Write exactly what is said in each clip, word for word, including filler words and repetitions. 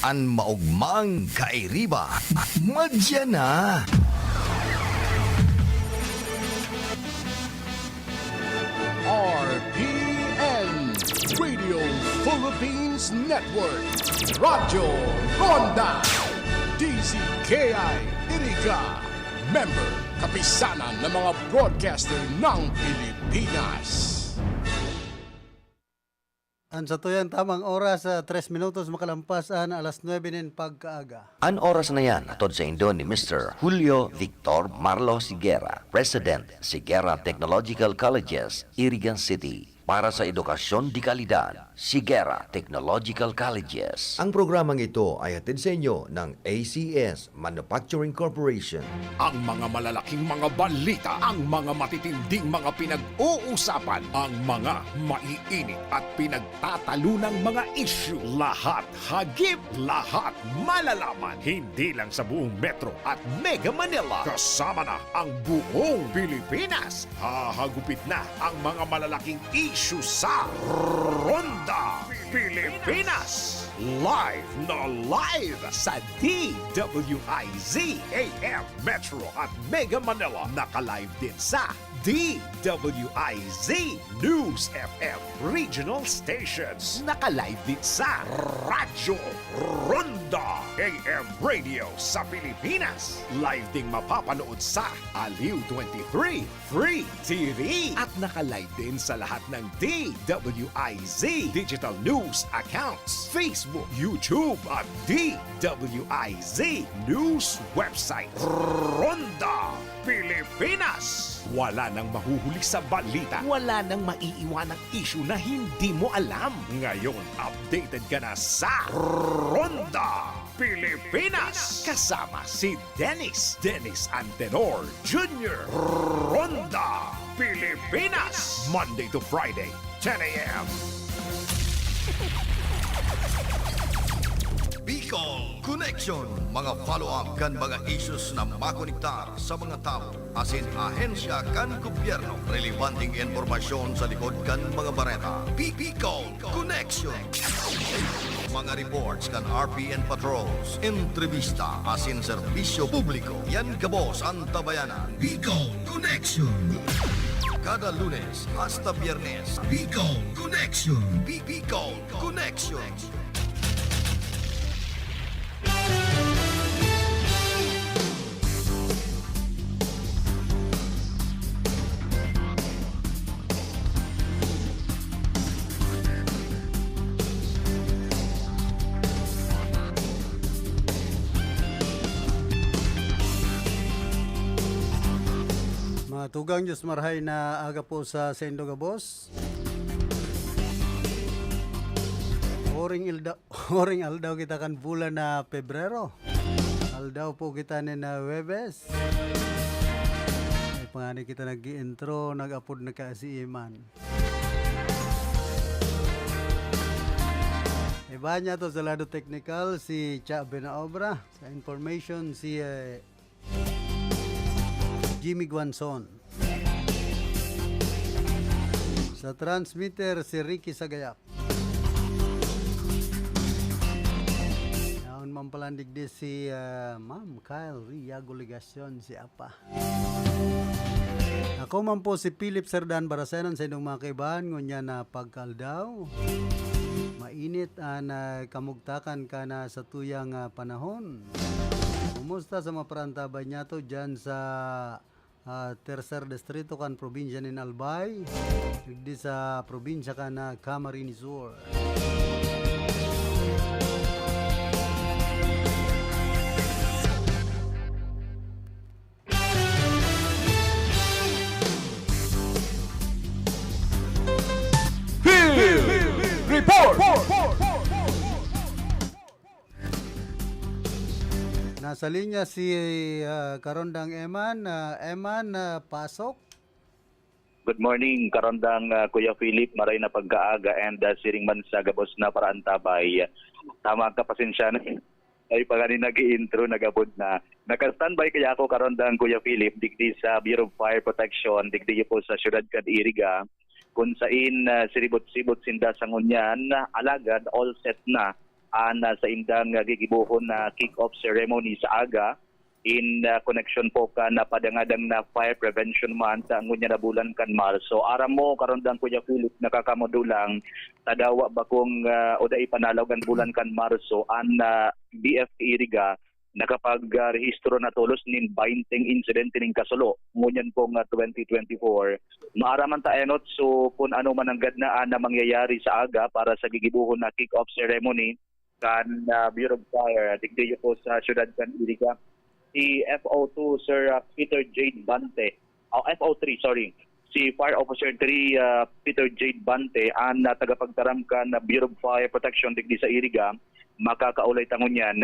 An maogmang kairiba, madya na. R P N, Radio Philippines Network, Radyo Ronda, D Z K I Iriga, member, Kapisanan ng mga Broadcaster ng Pilipinas. An satuyang tamang oras, ah, tres minutos makalampas an alas nuebe nin pagkaaga. An oras na yan, hatod saindo ni Mister Julio Victor Marlo Sigera, President, Sigera Technological Colleges, Iriga City. Para sa edukasyon de kalidad, Sigera Technological Colleges. Ang programang ito ay hatid sa inyo ng A C S Manufacturing Corporation. Ang mga malalaking mga balita, ang mga matitinding mga pinag-uusapan, ang mga maiinit at pinagtatalunang mga isyu, lahat hagip, lahat malalaman, hindi lang sa buong Metro at Mega Manila, kasama na ang buong Pilipinas. Hahagupit na ang mga malalaking isyu sa Ronda Pilipinas. Live na live sa D W I Z A M Metro at Mega Manila. Naka-live din sa D W I Z News F M Regional Stations. Naka-live din sa Radyo Ronda A M Radio sa Pilipinas. Live ding mapapanood sa Aliw twenty-three Free T V. At naka-live din sa lahat ng D W I Z digital news accounts, Facebook, YouTube, at D W I Z news website. Ronda Pilipinas. Wala nang mahuhuli sa balita. Wala nang maiiwanang isyu na hindi mo alam. Ngayon, updated ka na sa Ronda Pilipinas. Kasama si Dennis, Dennis Antenor Junior. Ronda Pilipinas. Monday to Friday, ten a m. Bicol Connection. Mga follow-up kan mga issues na makonektar sa mga tawo asin ahensya kan gobyerno. Relebanteng impormasyon sa likod kan mga bareta. Bi-, Bicol Connection. Mga reports kan R P N patrols, entrevista asin serbisyo publiko. Yan gabos an Tabayanan. Bicol Connection. Kada Lunes hasta Biyernes. Bicol Connection. Bi-, Bicol Connection. Mga tugang, Diyos marhay na aga po sa saindo gabos. Oring ilda-, oring aldaw kita kan bulan na Pebrero. Aldaw po kita nin, ah, Huwebes. Ay, pangani kita nag-i-intro, nag-apod na ka si Iman. Iba niya to sa lado technical, si Cha Benaobra. Sa information, si, eh, Jimmy Guanzon. Sa transmitter, si Ricky Sagayap. Yaon man palan digdi si, ah, Ma'am Kyle Riago Legacion, si Apa. Ako man po si Philip Serdan Barasenan sa inyong mga kaibahan, ngunyan na pagkaldaw. Mainit an, ah, kamugtakan kana sa tuyang, ah, panahon. Kumusta sa mga parantabay niyato dyan sa, ah, Tercer Distrito kan probinsya nin Albay, digdi sa probinsya kan, ah, Camarines Sur? Field Report! Nasa linya si, ah, Karondang Eman. Ah, Eman, ah, pasok. Good morning, Karondang, ah, Kuya Philip. Maray na pagkaaga and, ah, siring man sa gabos na paraantabay. Tama ka, pasensya na. Ay, pangani nag-i-intro, nag-abot na. Naka-standby kaya ako, Karondang, Kuya Philip, digdi sa Bureau of Fire Protection, digdi po sa siyudad kan Iriga, kung sain, ah, siribot-sibot sinda sa ngunyan, alagad all set na an, ah, saindang, ah, gigibohon na kick-off ceremony sa aga in, ah, connection po kan, ah, padangadang na Fire Prevention Month, ah, ngunyan na bulan kan Marso. Aram mo, Karandang Kuya Philip, nakakamadulang, tadawa bakong, ah, o dai panalaog an bulan kan Marso, an, ah, B F P Iriga nakapag, ah, rehistro na tolos nin bainteng insidente nin kasulo ngunyan pong, ah, twenty twenty-four. Maaraman ta enot, so kun ano man ang gadnaan na mangyayari sa aga para sa gigibohon na kick-off ceremony kan, ah, Bureau of Fire, digdi po sa siyudad kan Iriga. Si F O two, Sir, ah, Peter Jade Bante, o F O three, sorry, si Fire Officer three, ah, Peter Jade Bante, an, ah, tagapagtaram kan, ah, Bureau of Fire Protection digdi sa Iriga, makakaulay ta ngunyan.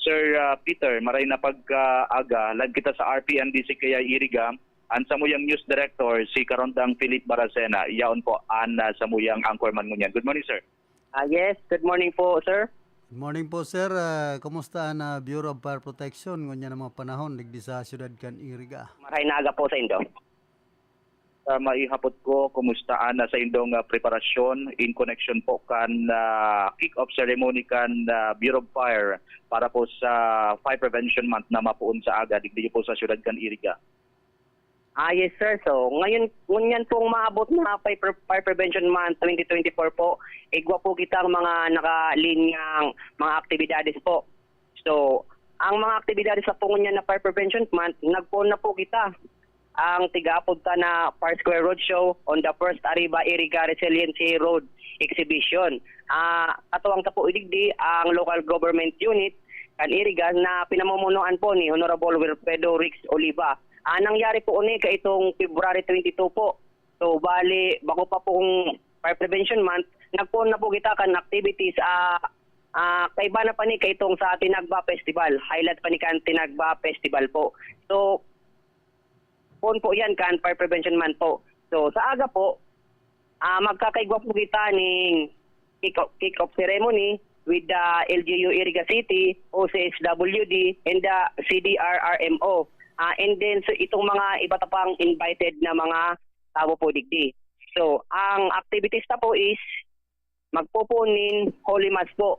Sir, ah, Peter, maray na pagkaaga, lagkit ta sa R P N D C K I Iriga, an samuyang news director, si Karondang Philip Baracena. Yaon po an, ah, samuyang anchorman ngunyan. Good morning, sir. Ah, yes, good morning po, sir. Good morning po, sir. Ah, kumusta an, ah, Bureau of Fire Protection ngunyan na mga panahon digdi sa siyudad kan Iriga? Maray na aga po sa indo. Sa maihapot ko, kumusta an, ah, saindong, ah, preparasyon in connection po kan, ah, kick-off ceremony kan, ah, Bureau of Fire para po sa Fire Prevention Month na mapoon sa aga digdi po sa siyudad kan Iriga? Ah, yes, sir. So, ngayon, ngunyan pong maabot na Fire, Fire Prevention Month twenty twenty-four po, igwa po kitang mga nakalinyang mga aktibidades po. So, ang mga aktibidades sa po ngunyan na Fire Prevention Month, nagpoon na po kita. Ang tigaapod ta na Fire Square Roadshow on the First Arriba Iriga Resiliency Road Exhibition. Ah, katuwang ta po idigdi ang local government unit kan Iriga na pinamumunuan po ni Honorable Wilfredo Rix Oliva. Ah, nangyari po uni kaitong February twenty-two po. So, bali, bako pa pong Fire Prevention Month, nagpoon na po kita kan activities, ah, ah, kaiba na pa ni kaitong sa Tinagba Festival. Highlight pa ni kan Tinagba Festival po. So, poon po yan kan Fire Prevention Month po. So, sa aga po, ah, magkakaigwa po kita ning kick-off, kick-off ceremony with the L G U Iriga City, O C S W D, and the C D R R M O. Ah, and then, so, itong mga iba ta pang invited na mga tawo po digdi. So, ang activities ta po is magpopoon nin Holy Mass po.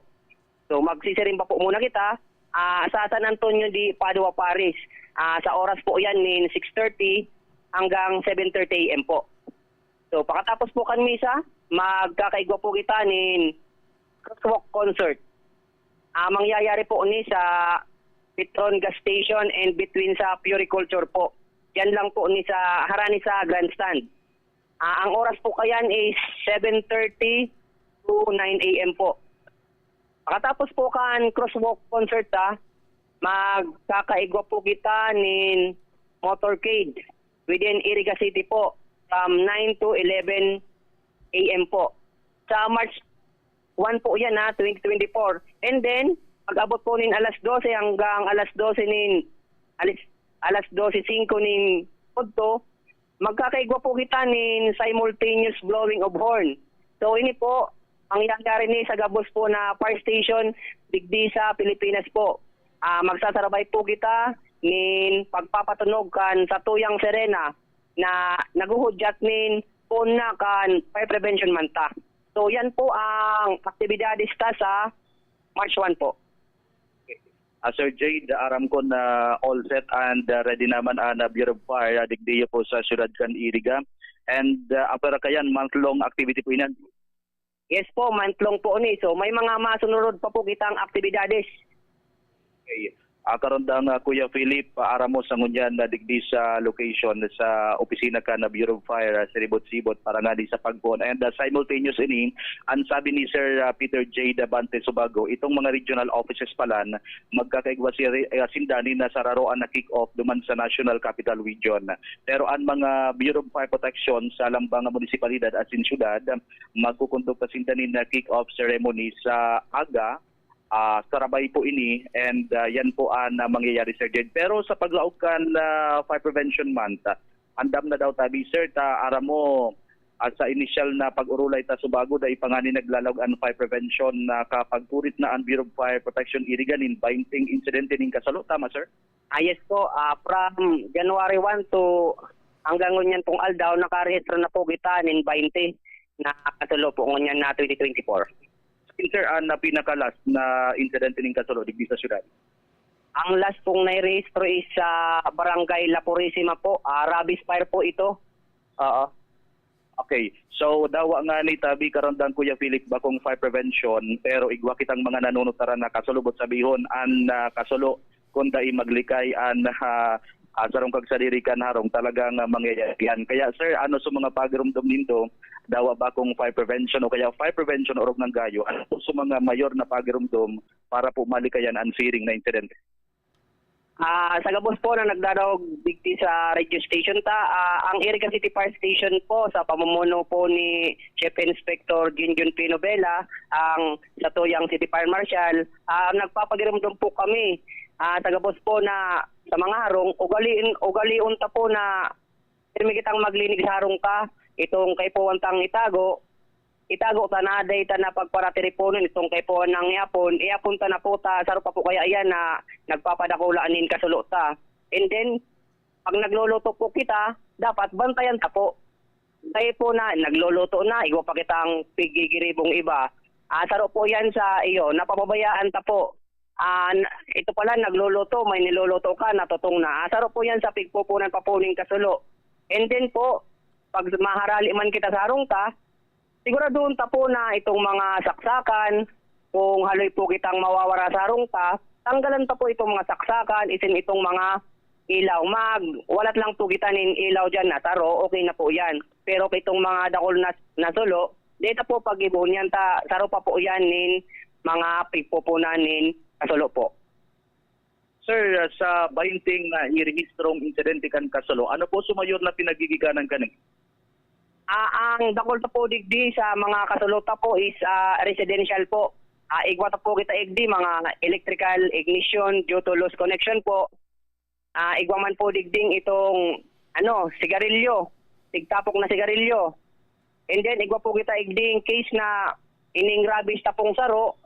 So, magsisiring pa po muna kita, ah, sa San Antonio de Padua Parish. Ah, sa oras po yan nin six thirty hanggang seven thirty A M po. So, pakatapos po kan misa, magkakaigwa po kita nin crosswalk concert. Ah, mangyayari po ni sa Petron Gas Station and between sa Puriculture po. Yan lang po ni sa harani sa grandstand. Ah, ang oras po kayan is seven thirty to nine A M po. Pakatapos po kan crosswalk concert, ah, magkakaigwa po kita nin motorcade within Iriga City po from nine to eleven A M po. Sa March one po yan, ha, twenty twenty-four. And then, pag-abot po nin alas dose hanggang alas dose nin, alis, alas dose singko nin udto, magkakaigwa po kita nin simultaneous blowing of horn. So, ini po, mangyayari ni sa gabos po na fire station digdi sa Pilipinas po. Ah, magsasarabay po kita nin pagpapatunog kan satuyang sirena na naghuhudyat nin poon na kan Fire Prevention Month ta. So, yan po ang aktibidades ta sa March one po. Ah, Sir Jade, aram ko na all set and, ah, ready naman ang, ah, Bureau of Fire, ah, digdi po sa siyudad kan Iriga. And, ah, ang pera kayan, month-long activity po inan. Yes po, month-long po ni. So, may mga masunod pa po kitang aktibidades. Okay. Ah, Karondang, ah, Kuya Philip, ah, aram mo sa ngunyan na digdi sa location sa opisina kan Bureau of Fire, ah, siribot-sibot para nga di sa pagpoon. And, ah, simultaneous ini, ang sabi ni Sir, ah, Peter J Davante Subago, itong mga regional offices palan, magkakaigwa si, ah, sinda nin sararoan na kick-off duman sa National Capital Region. Pero ang mga Bureau of Fire Protection sa lambang munisipalidad asin syudad, magkukondukta sinda nin kick-off ceremony sa aga, ah, karabay po ini, and, ah, yan po ang, ah, mangyayari, Sir Jed. Pero sa paglaog kan, ah, Fire Prevention Month, ah, andam na daw tabi, sir, ta aram mo, ah, sa inisyal na pag-urulay ta Subago, dai pa ngani naglalaog an fire prevention na kapagkurit na an Bureau of Fire Protection Iriga nin baynte insidente nin kasalo. Tama, sir? Ah, yes po. Ah, from January one to hanggang ngunyan pong aldaw, nakarehistro na po kita nin baynte na kasulo po ngunyan na twenty twenty-four. Sir, an na pinaka-last na insidente nin kasulo digdi sa syudad? Ang last pong nairehistro is sa Barangay La Purisima po. Ah, rubbish fire po ito. Oo. Okay. So, dawa nga ni tabi karandang Kuya Philip bakong fire prevention, pero igwa kitang mga nanunutaran na kasulo, boot sabihon, an, ah, kasulo kung dai maglikay an, ah, ah, sarong kagsadiri kan harong, talagang, ah, mangyayari yan. Kaya, sir, ano sa mga pagirumdom nindo, dawa bakong fire prevention o kaya fire prevention orog ng gayo, ano po sa mga mayor na pagirumdom para po malikayan an siring na insidente? Ah, sa gabos po na nagdadangog digdi sa radio station ta, ah, ang Iriga City Fire Station po sa pamumuno po ni Chief Inspector Junjun P. Novela, ang satuyang City Fire Marshal, ah, nagpapagirumdom po kami. Ah, sa gabos po na sa mga harong, ugaliin, ugalion ta po na pirmi kitang maglinig sa harong ta, itong kaipuhan tang itago, itago ta na dai ta na pagparatiriponon itong kaipuhan nang iapon, iapon ta na po ta, saro pa po kaya iyan na nagpapadakula nin kasulo ta. And then, pag nagluluto po kita, dapat bantayan ta po. Kaya po na, nagluluto na, igwa pa kitang pigigiribong iba. Ah, saro po yan sa iyo, napapabayaan ta po. Ah, n-, ito pala, nagluluto, may niluluto ka, natutong na. Ah, saro po yan sa pigpupunan pa po nin kasulo. And then po, pag maharali man kita sa harong ta, siguraduhon ta po na itong mga saksakan, kung haloy po kitang mawawara sa harong ta, tanggalan ta po itong mga saksakan, isin itong mga ilaw. Mag-, walat lang po kita nin ilaw dyan na saro, okay na po yan. Pero itong mga dakul na, na sulo, di ta po pag-ibuhon yan, ta, saro pa po yan nin mga pigpupunan nin kasulo po. Sir, sa bainting na irehistrong insidente kan kasulo, ano po sa mayor na pinagigiganan kani? Ah, ang dakul ta po digdi sa mga kasulo ta po is, ah, residential po. Ah, igwa ta po kita igdi, mga electrical ignition due to loose connection po. Ah, igwa man po digding itong, ano, sigarilyo, tigtapok na sigarilyo. And then, igwa po kita igding case na ining rubbish ta pong saro,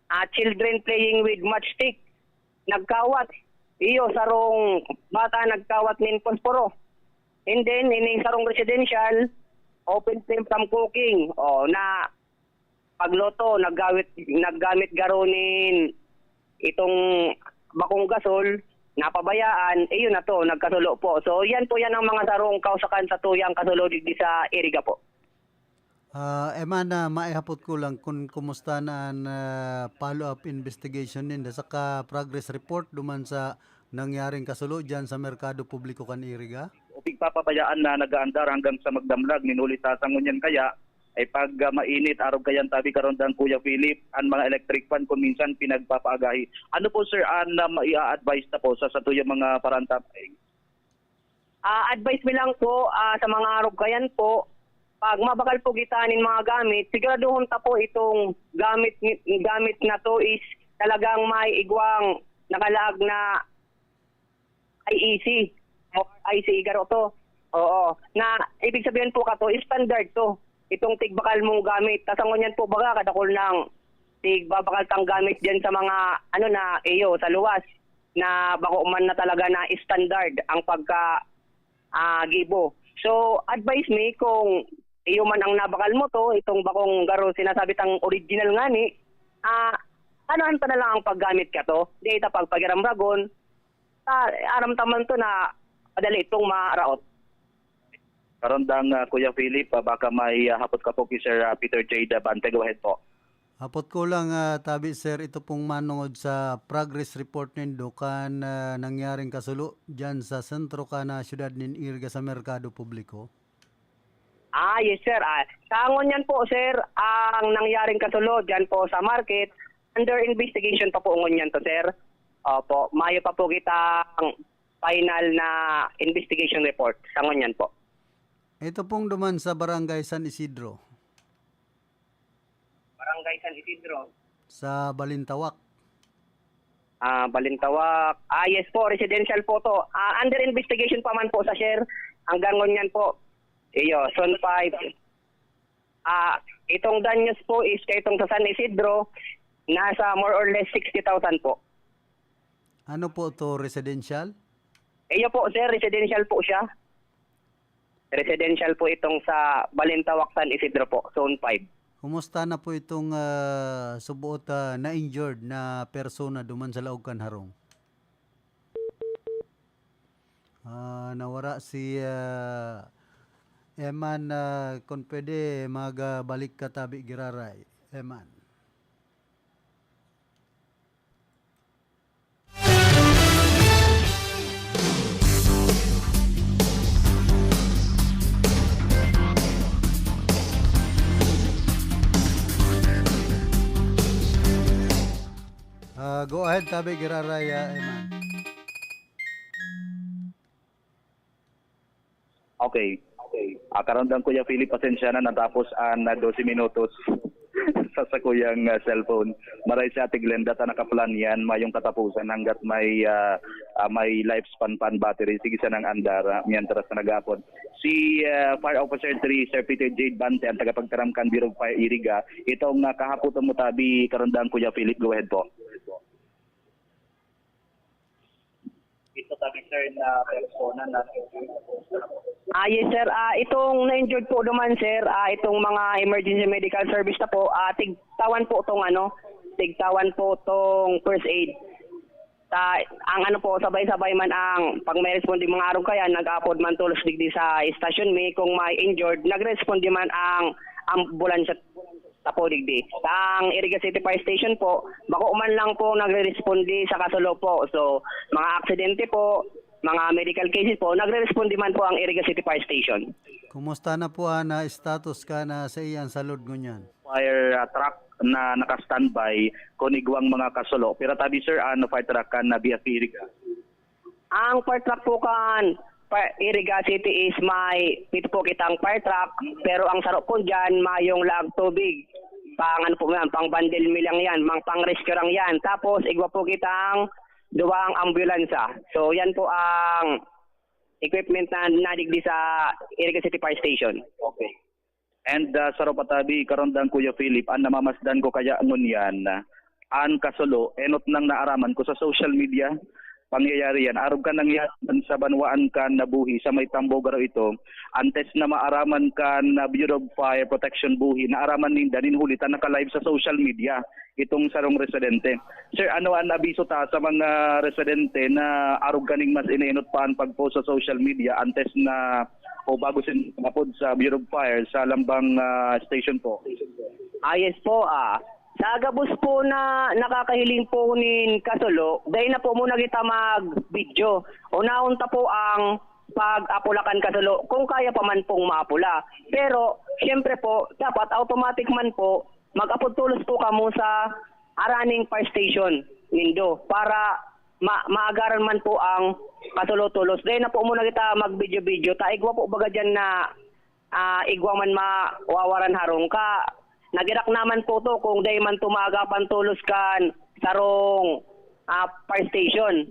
ah, children playing with matchstick. Nagkawat. Iyo, sarong bata nagkawat nin posporo. And then, ining sarong residential, open flame from cooking. O, na pagluto, naggamit, naggamit garo nin itong bakong gasol, napabayaan, eh, yun na to, nagkasulo po. So, yan po, yan ang mga sarong kausakan sa tuyang kasulo digdi sa Iriga po. Ah, Eman, ah, maihapot ko lang kun kumusta na an, ah, follow-up investigation ninda saka progress report duman sa nangyaring kasulo diyan sa merkado publiko kan Iriga? O pigpapabayaan na nag-aandar hanggang sa magdamlag, nin huli ta sa ngunyan kaya ay pag, ah, mainit, arog kayan tabi karandang Kuya Philip, an mga electric fan kun minsan pinagpapaagahi. Ano po, sir, an, ah, maia-advise ta po sa satuyang mga paraantabay? Ah, advice mi lang po, ah, sa mga arog kayan po, pag mabakal po kita nin mga gamit, siguraduhon ta po itong gamit ni, gamit na to is talagang may igwang nakalaag na I E C. O I C E garo to. Oo. Na, ibig sabihin po kato, standard to. Itong tigbakal mong gamit. Tas ang ngunyan po baga, kadakul nang tigbabakal tang gamit diyan sa mga, ano na, iyo, sa luwas, na bako man na talaga na standard ang pagka, ah, gibo. So, advice mi, kung iyo man ang nabakal mo to, itong bakong garo sinasabi tang original ngani, ah, anuhan ta na lang ang paggamit kato. Di ta pagpagiramragon, ta-, aram ta man to na madali itong maraot. Karandang, ah, Kuya Philip, ah, baka may, ah, hapot ka po kay Sir, ah, Peter J Dabante. Go ahead po. Hapot ko lang, ah, tabi, sir, ito pong manongod sa progress report nindo kan, ah, nangyaring kasulo diyan sa sentro kan, ah, siyudad nin Iriga sa merkado publiko. Ah, yes, sir. Ah, sa ngunyan po, sir, ang nangyaring kasulo diyan po sa market, under investigation pa po ngunyan to, sir. Opo, mayo pa po kitang final na investigation report sa ngunyan po. Ito pong duman sa Barangay San Isidro. Barangay San Isidro. Sa Balintawak. Ah, Balintawak. Ah, yes po, residential po to. Ah, under investigation pa man po sa, sir. Hanggang ngunyan po. Iyo, zone five. Ah, itong danyos po is kay itong sa San Isidro, nasa more or less sixty thousand po. Ano po to, residential? Iyo po, sir, residential po siya. Residential po itong sa Balintawak, San Isidro po, Zone five. Kumusta na po itong, ah, subuot, ah, na-injured na persona duman sa laog kan harong? Ah, nawara si, ah, Eman, ah, kun pwede, magbalik ka tabi giraray. Eman. Ah, go ahead, tabi giraray, ah, Eman. Okay. Okay. Ah, karon dang Kuya Philip, pasensya na, natapos ang, ah, dose minutos sa sakuyang, ah, cellphone. Maray si Ate Glenda ta nakaplan yan, mayong katapusan hanggat may, ah, ah, may lifespan pa ang battery. Sige sanang andara, mientras na nag-aapod. Si, ah, Fire Officer three, Sir Peter Jade Bante, ang tagapagtaram kan Bureau of Fire Iriga. Itong, ah, kahapotan mo tabi, karon dang Kuya Philip, go ahead po. Ito tabi, sir, na persona na Ah, yes, sir. Ah, itong na-injured po naman, sir, ah, itong mga emergency medical service na po, ah, tigtawan po tong ano, tigtawan po tong first aid. Ta, ang ano po, sabay-sabay man ang, pag may responde mga arog kaya, nag-apod man tolos digdi sa station, may kung may injured, nagresponde man ang ambulansya tapo digdi. Ang Iriga City Fire Station po, bako man lang po nagre-responde sa kasulo po. So, mga aksidente po, mga medical cases po, nagre-responde man po ang Iriga City Fire Station. Kumusta na po ang, ah, status kan sa iyang salud ngunyan? Fire, ah, truck na naka-standby kun igwang mga kasulo. Pero tabi, sir, ano, fire truck kan na B F P Iriga? Ang fire truck po kan pa-, Iriga City is may pito po kitang fire truck, pero ang saro po dyan, mayong laag tubig. Pang ano po yan, pang bandil mi lang yan, mang pang rescue lang yan. Tapos, igwa po kitang duwang ambulansya. So, yan po ang equipment na nadigdi sa Iriga City Fire Station. Okay. And, ah, saro pa tabi, karon dang Kuya Philip, ang namamasdan ko kaya ngunyan, ah, an kasulo, enot nang naaraman ko sa social media, pangyayari yan. Arog kan nangyari sa banwaan kan na buhi sa may Tambo, garo ito, antes na maaraman kan na Bureau of Fire Protection buhi, naaraman ninda nin huli ta naka-live sa social media itong sarong residente. Sir, ano an abiso ta sa mga residente na arog kaning mas ineenot pa an pag-post sa social media antes na o bago sin-, apod sa Bureau of Fire sa Lambang, ah, Station po? Ah, yes po, ah. Sa gabos po na nakakahiling po nin kasulo, dai na po muna kita mag-video. Unahon ta po ang pag-apula kan kasulo, kung kaya pa man pong maapula. Pero, siyempre po, dapat automatic man po, mag-apod tolos po kamo sa araning fire station nindo para ma-, maagaran man po ang kasulo-tolos. Dai na po muna kita mag-video-video ta. Igwa po baga dyan na, ah, igwa man mawawaran harong ka. Nagirak naman po to kung dai man to maagapan tolos kan sarong, ah, fire station.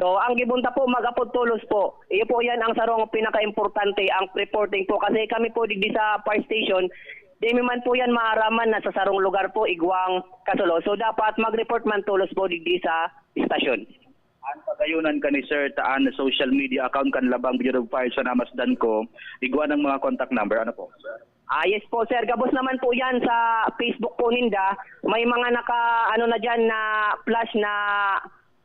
So, ang gibon ta po, mag-apod tolos po. Iyo po yan ang sarong pinaka-importante, ang reporting po. Kasi kami po digdi sa fire station, di mi man po yan maaraman na sa sarong lugar po, igwang kasulo. So, dapat mag-report man tolos po digdi sa istasyon. An pagayunan ka ni Sir ta an social media account kan Lambang Bureau of Fire sa namasdan ko, igwa ng mga contact number. Ano po? Ah, yes po, sir. Gabos naman po yan sa Facebook po ninda. May mga naka, ano na dyan, na flash na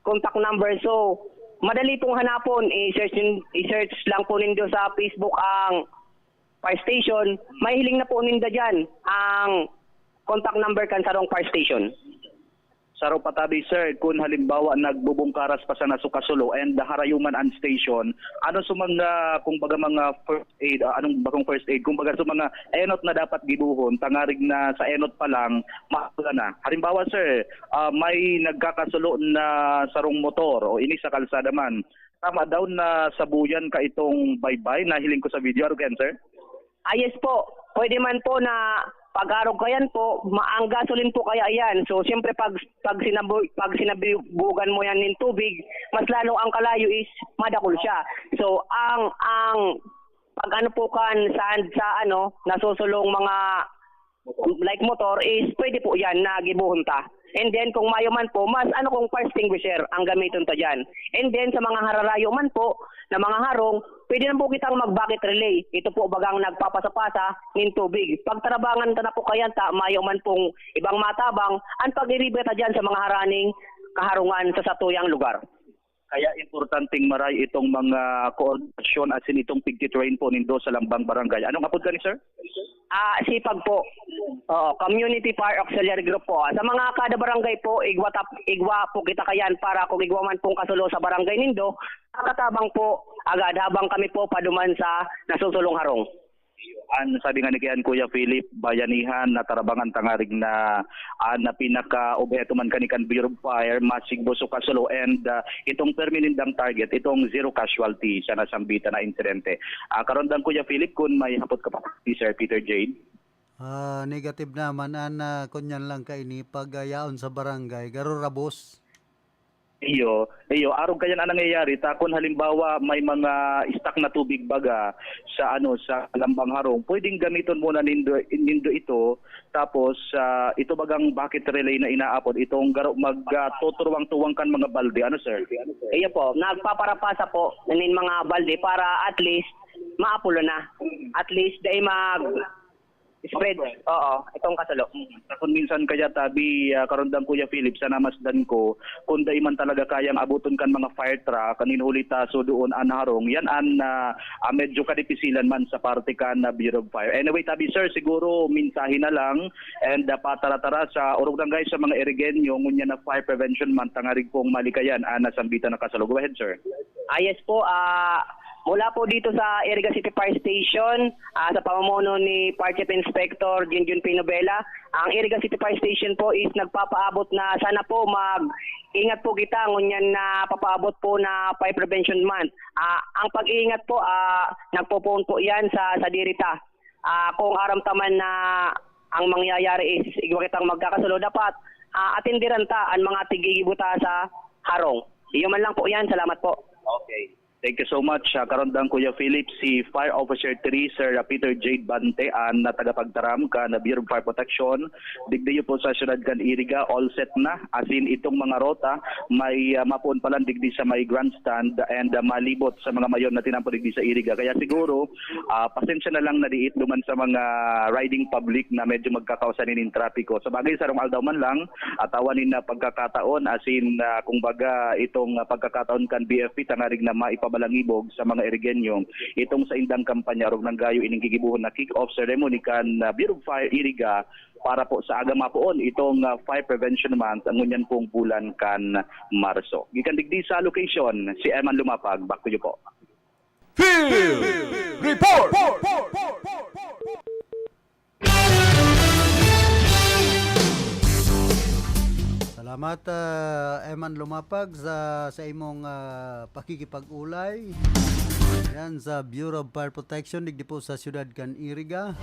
contact number. So, madali pong hanapon. I-search, nin-, i-search lang po nindo sa Facebook ang fire station. Mahiling na po ninda dyan ang contact number kan sarong fire station. Saro pa tabi, sir, kun halimbawa nagbubungkaras pa sana sa kasulo and harayo man an station, ano sa mga, kumbaga, mga first aid, ah, anong bakong first aid, kumbaga, sa mga enot na dapat gibohon, tangarig na sa enot pa lang, maapula na. Halimbawa, sir, ah, may nagkakasulo na sarong motor o ini sa kalsada man. Tama daw na sabuyan ka itong baybay, nahiling ko sa video, ano kayan, sir? Ah, yes po. Pwede man po na pag-arog kayan po, ma-, ang gasolin po kaya yan. So, siyempre, pag, pag sinabu-, pag sinabugan mo yan ng tubig, mas lalo ang kalayo is madakol siya. So, ang, ang pag ano po kan saan sa ano, nasusulong mga like motor is pwede po yan na gibuhon ta. And then kung mayo man po, mas ano kung fire extinguisher ang gamiton ta diyan. And then sa mga hararayo man po na mga harong, pwede na po kitang mag-bucket relay. Ito po bagang nagpapasa-pasa nin tubig. Pagtarabangan ta na po kayan ta, mayo man pong ibang matabang, ang pag-iriba ta diyan sa mga haraning kaharungan sa satuyang lugar. Kaya importanteng maray itong mga koordinasyon asin itong pigti-train po nindo sa lambang barangay. Anong apod ka ni sir? Ah, sipag po. Oo, Community Fire Auxiliary Group po. Sa mga kada barangay po, igwa, tap, igwa po kita kayan para kung igwa man pong kasulo sa barangay nindo, makatabang po agad habang kami po paduman sa nasusulong harong. An sabi nga ni kiyan, Kuya Philip, bayanihan na tarabangan tangarig na an na pinaka-obheto man kani kan Bureau of Fire, masigbo so kasulo, and ah, itong permi nindang target, itong zero casualty sa nasambitan na insidente. Ah, karon dang Kuya Philip, kun may hapot ka pa si Sir Peter Jade. Ah, negative naman an ah, kunyan lang kaini pagyaon sa barangay, garo rabos. Iyo, iyo, arog kayan ang nangyayari ta kun halimbawa may mga stock na tubig baga sa ano, sa lambang harong, pwedeng gamiton muna nindo, nindo ito, tapos ah, ito bagang bucket relay na inaapod, itong garo mag ah, tuturuwang-tuwang kan mga balde, ano sir? Iyo po, nagpaparapasa po nin mga balde para at least maapulo na. At least dai mag spread. Oo, itong kasulo. Sa kun minsan kaya tabi, ah, karundang Kuya Philip, sa namasdan ko, kung dai man talaga kayang abuton kan mga fire truck, kanin huli ta, so doon an harong, yan an ah, ah, medyo kadipisilan man sa parte kan ah, Bureau of Fire. Anyway, tabi sir, siguro mensahe na lang and ah, patara-tara sa orog lang guys sa mga Irigenyo, ngunyan na fire prevention month, tangarig pong malikayan an nasambitan na kasulo. Go ahead, sir. Ah, yes po, ah, mula po dito sa Iriga City Fire Station, ah, sa pamumuno ni Fire Chief Inspector Junjun P. Novela, ang Iriga City Fire Station po is nagpapaabot na sana po mag-ingat po kita ngunyan na papaabot po na Fire Prevention Month. Ah, ang pag-iingat po, ah, nagpopoon po yan sa, sa dirita. Ah, kung aram ta man na ang mangyayari is igwa kitang magkakasulo, dapat ah, atenderan ta an mga tigigibo ta sa harong. Iyo man lang po yan. Salamat po. Okay. Thank you so much. Ah, karondang Kuya Philip, si Fire Officer three, Sir Peter Jade Bante, an na tagapagtaram kan Bureau of Fire Protection. Digdi po sa siyudad kan Iriga, all set na. As in, itong mga rota, may ah, mapuon pa lang digdi sa may grandstand and ah, malibot sa mga mayor na tinampo digdi sa Iriga. Kaya siguro, ah, pasensya na lang na diit duman sa mga riding public na medyo magkakausa nin trapiko. Sa bagay, sarong aldaw man lang, atawan nin ah, pagkakataon, as in, ah, kung baga, itong ah, pagkakataon kan B F P, tangarig na maipabalangibog sa mga Irigenyo itong saindang kampanya, arog nang gayo ining gigibohon na kick-off ceremony kan ah, Bureau of Fire Iriga para po sa aga mapoon itong ah, Fire Prevention Month, ngunyan pong bulan kan Marso. Gikan digdi sa location, si Eman Lumapag, back to you po. Field Report! Salamat, ah, Eman Lumapag, sa, sa imong ah, pakikipag-ulay. Yan sa Bureau of Fire Protection, digdi po sa siyudad kan Iriga.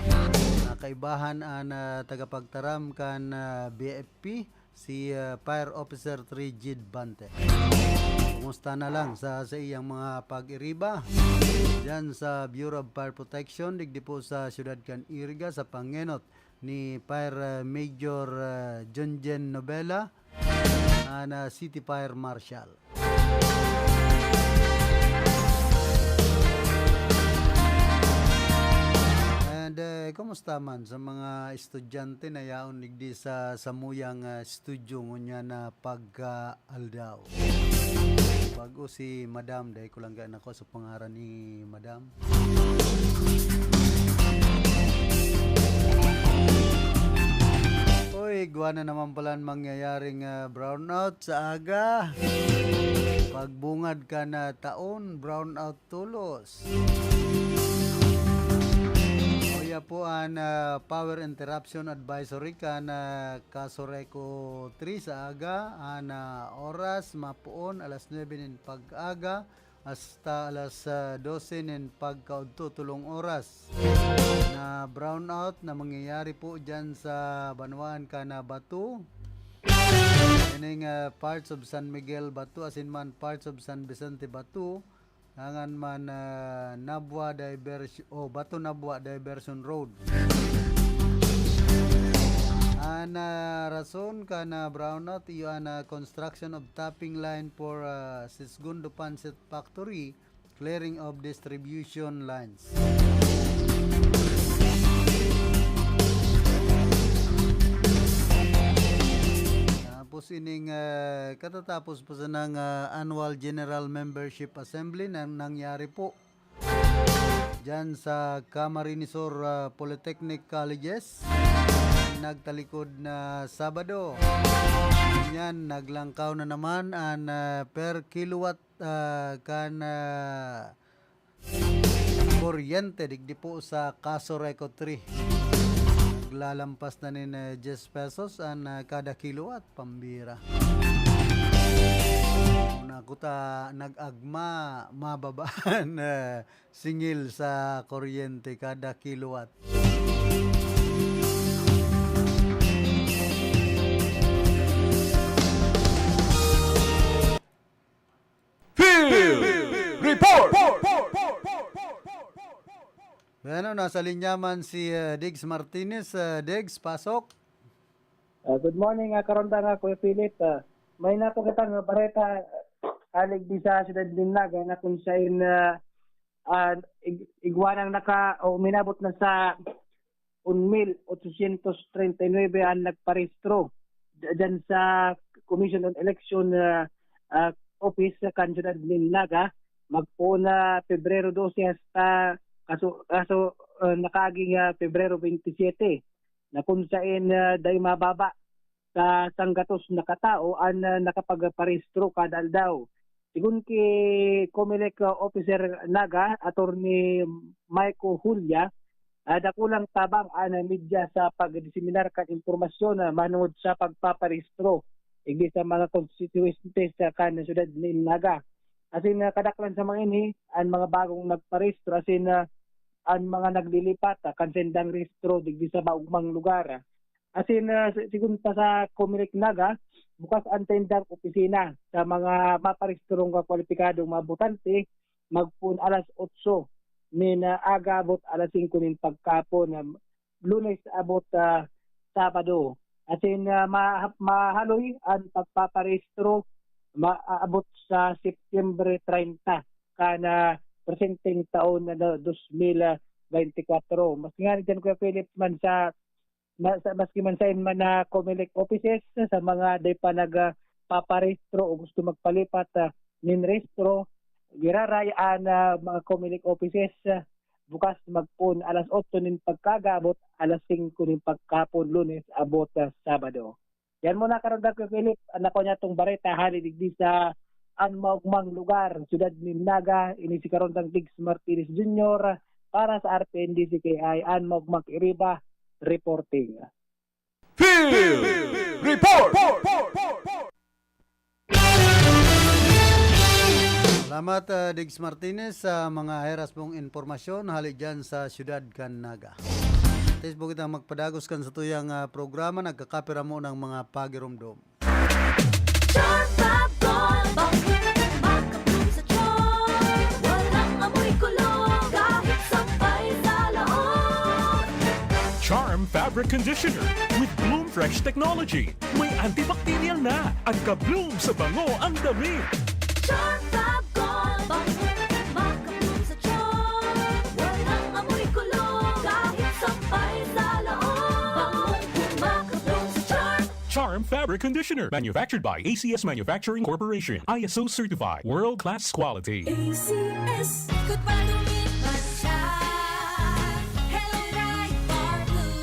Nakaibahan an ah, tagapagtaram kan ah, B F P, si ah, Fire Officer three Jid Bante. Kumusta na lang sa, sa iyang mga pag-iriba? Diyan sa Bureau of Fire Protection, digdi po sa siyudad kan Iriga, sa pangenot ni Fire ah, Major ah, Junjen Novela, an ah, City Fire Marshal. And eh, kumusta man sa mga estudyante na yaon digdi sa samuyang ah, studio ngunyan na pagka-aldaw? Bago si Madam, dahil ko lang gaan ako sa pangaran ni Madam. Uy, igwa na naman pala ang mangyayaring ah, brownout sa aga. Pagbungad kan ah, taon, brownout tolos. Uya po an ah, power interruption advisory kan ah, Casureco three sa aga. An ah, oras mapoon alas nuebe nin pag-aga hasta alas ah, dose nin pagkaudto, tolong oras. Na brownout na mangyayari po dyan sa banwaan kan ah, Bato. Ining ah, parts of San Miguel Bato, asin man parts of San Vicente Bato, dangan man ah, Nabua Divers-, o Bato Nabua Diversion Road. An, ah, rason kan, ah, brownout iyo an, ah, construction of tapping line for, ah, Sisgundo Pancit Factory, clearing of distribution lines. Tapos ining, ah, katatapos pa sanang, ah, annual general membership assembly na nangyari po diyan sa Camarines Sur, ah, Polytechnic Colleges, nagtalikod na Sabado. Yan, naglangkaw na naman an, ah, per kilowatt, ah, kan, ah, kuryente digdi po sa Casureco three. Naglalampas na nin, ah, diyes pesos an, ah, kada kilowatt, pambira. Una ko ta nag-agma, mababa an, ah, singil sa kuryente kada kilowatt. Field Report! Bueno, nasa linya man si, ah, Diggs Martinez. Ah, Diggs, pasok. Ah, good morning, ah, Karonda nga, Kuya Philip. Ah, may nato kitang bareta, ah, halig di sa Siyudad nin Naga na kung sain, ah, ah, ig-, igwa nang naka-, o uminabot na sa un mil ochocientos treinta y nuebe an nagparehistro d-, dyan sa Commission on Election, ah, ah, Office sa kan Siyudad nin Naga, magpoon na Pebrero dose hasta kaso, kaso, ah, nakaaging, ah, Pebrero twenty-seven, na kung saen, ah, dai mababa sa sanggatos na katao an, ah, nakapagparehistro kada aldaw. Sigon ki Comelec, ah, Officer Naga, Attorney Maiko Julia, ah, dakulang tabang an media sa pagdiseminar kan impormasyon, ah, manungod sa pagpaparehistro igdi sa mga konstituyente sa kan siyudad nin Naga. Asin, ah, kadaklan sa mga ini, an mga bagong nagparehistro, asin, ah, an mga naglilipat, ah, kan saindang rehistro digdi sa maugmang lugar. Asin, ah, si-, sigon pa sa Comelec Naga, bukas an saindang opisina sa mga maparehistrong kakwalipikadong mga botante, magpoon alas otso nin, ah, aga abot alas singko nin pagkapon, ah, Lunes abot, ah, Sabado. Asin, ah, ma-, mahaloy an pagpaparehistro ma-, aabot sa September treinta kan, ah, presenteng taon na dos mil beintikwatro. Mas nga diyan, Kuya Philip, man sa ma-, sa, maski man saen man na Comelec offices, sa mga dai pa nag, ah, paparehistro o gusto magpalipat, ah, nin rehistro, giraray an, ah, mga Comelec offices, ah, bukas magpoon alas otso nin pagkaga abot alas singko nin pagkapon, Lunes abot, ah, Sabado. Yan muna, Karonda, Kuya Philip, an ako niya tong bareta hali digdi sa an maugmang lugar, siyudad nin Naga. Ini si Karondang Diggs Martinez Junior para sa R T N D C K I, an maugmang iriba, reporting. Field Report! Salamat, ah, Diggs Martinez, sa mga heras mong impormasyon hali dyan sa siyudad kan Naga. Atis po kitang magpadagos kan satuyang, ah, programa, nagkakapira mo ng mga pagiromdom. Charm Fab Gold, bangkit, makabloom sa charm. Walang amoy kulog, kahit sampay sa loob. Charm Fabric Conditioner with Bloom Fresh Technology. May antibacterial na at ka-bloom sa bango ang damit. Charm Fab Gold, bangkit, makabloom sa charm. Walang amoy kulog, kahit sampay sa loob. Bangong makabloom sa charm. Charm Fabric Conditioner, manufactured by A C S Manufacturing Corporation, I S O certified, world-class quality. A C S. Good pa dumit man siya. Hello, Pride Bar Blue.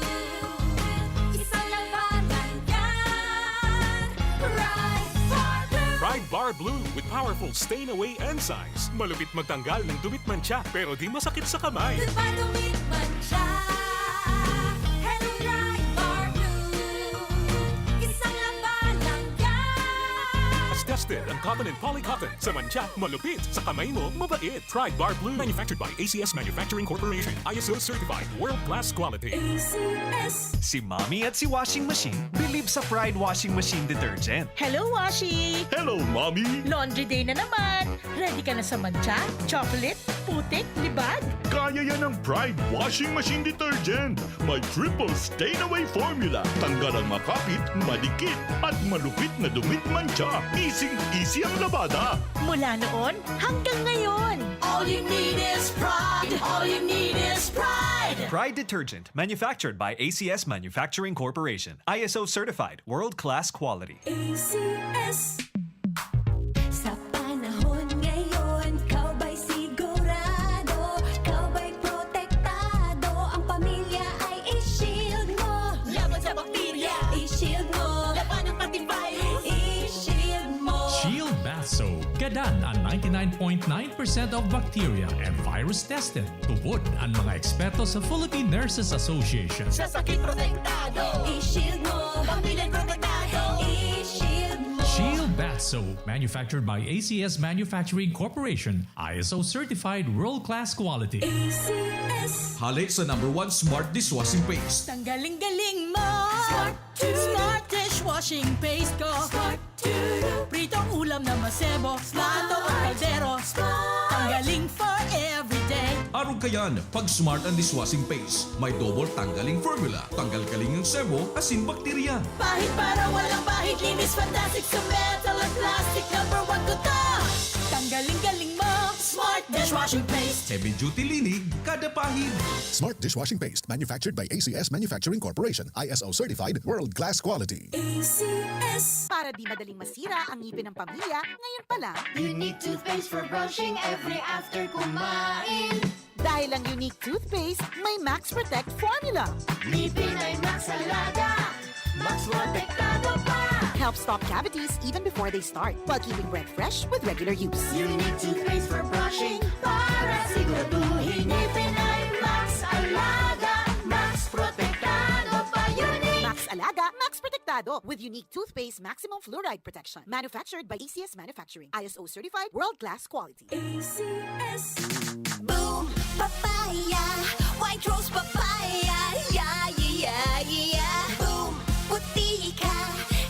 Isang labanan yan. Pride Bar Blue. Pride Bar Blue with powerful stain away enzymes. Malupit magtanggal ng dumit mantsa, pero di masakit sa kamay. Good pa dumit man siya. Hello, Pride Bar Blue. Isang labanan yan. Hasta Tested ang cotton and poly cotton. Sa mantsa, malupit. Sa kamay mo, mabait. Pride Bar Blue. Manufactured by A C S Manufacturing Corporation. I S O certified. World class quality. A C S. Si Mommy at si Washing Machine believe sa Pride Washing Machine Detergent. Hello, Washi! Hello, Mommy! Laundry day na naman! Ready ka na sa mantsa, chocolate, putik, libag? Kaya yan ng Pride Washing Machine Detergent. May triple stain away formula. Tanggal ang makapit, madikit, at malupit na dumi at mantsa. Easy-easy ang labada. Mula noon hanggang ngayon. All you need is Pride. All you need is Pride. Pride Detergent, manufactured by A C S Manufacturing Corporation. I S O certified, world-class quality. A C S. Sa panahon ngayon, ikaw ba'y sigurado? Ikaw ba'y protektado? Ang pamilya ay i-shield mo. Laban sa bakterya, i-shield mo. Labanan pati virus, i-shield mo. Shield Bath Soap. Gadan an ninety-nine point nine percent of bacteria and virus tested. Tubod an mga eksperto sa Philippine Nurses Association. Sa sakit protektado, i-shield mo. Pamilya protektado, i-shield mo. Shield Bath Soap, manufactured by A C S Manufacturing Corporation, I S O certified world-class quality. A C S. Hale sa number one smart dishwashing paste. Tanggaling-galing mo! Smart to. Smart dishwashing paste ko. Smart to. Pritong ulam na masebo. Plato o kaldero. Smart. Tanggaling for everyday. Arog kayan, pag Smart ang dishwashing paste. May double tanggaling formula. Tanggal-galing ang sebo, asin bakterya. Pahid para walang bahid. Linis fantastic sa metal at plastic. Number one ko to. Tanggaling-galing mo. Smart dishwashing paste. Heavy duty linig, kada pahid. Smart dishwashing paste, manufactured by A C S Manufacturing Corporation, I S O certified, world class quality. A C S. Para di madaling masira ang ngipin ng pamilya, ngayon pa lang. Unique toothpaste for brushing every after kumain. Dahil ang Unique Toothpaste may Max Protect Formula. Ngipin ay Max Alaga, Max Protektado pa. Help stop cavities even before they start, while keeping breath fresh with regular use. Unique Toothpaste for brushing para siguraduhin ngipin ay Max Alaga, Max Protektado pa. Unique. Max Alaga, Max Protektado with Unique Toothpaste Maximum Fluoride Protection. Manufactured by A C S Manufacturing. I S O certified, world-class quality. A C S. Boom! Papaya! White Rose Papaya! Yeah, yeah, yeah, yeah! Boom! Puti ka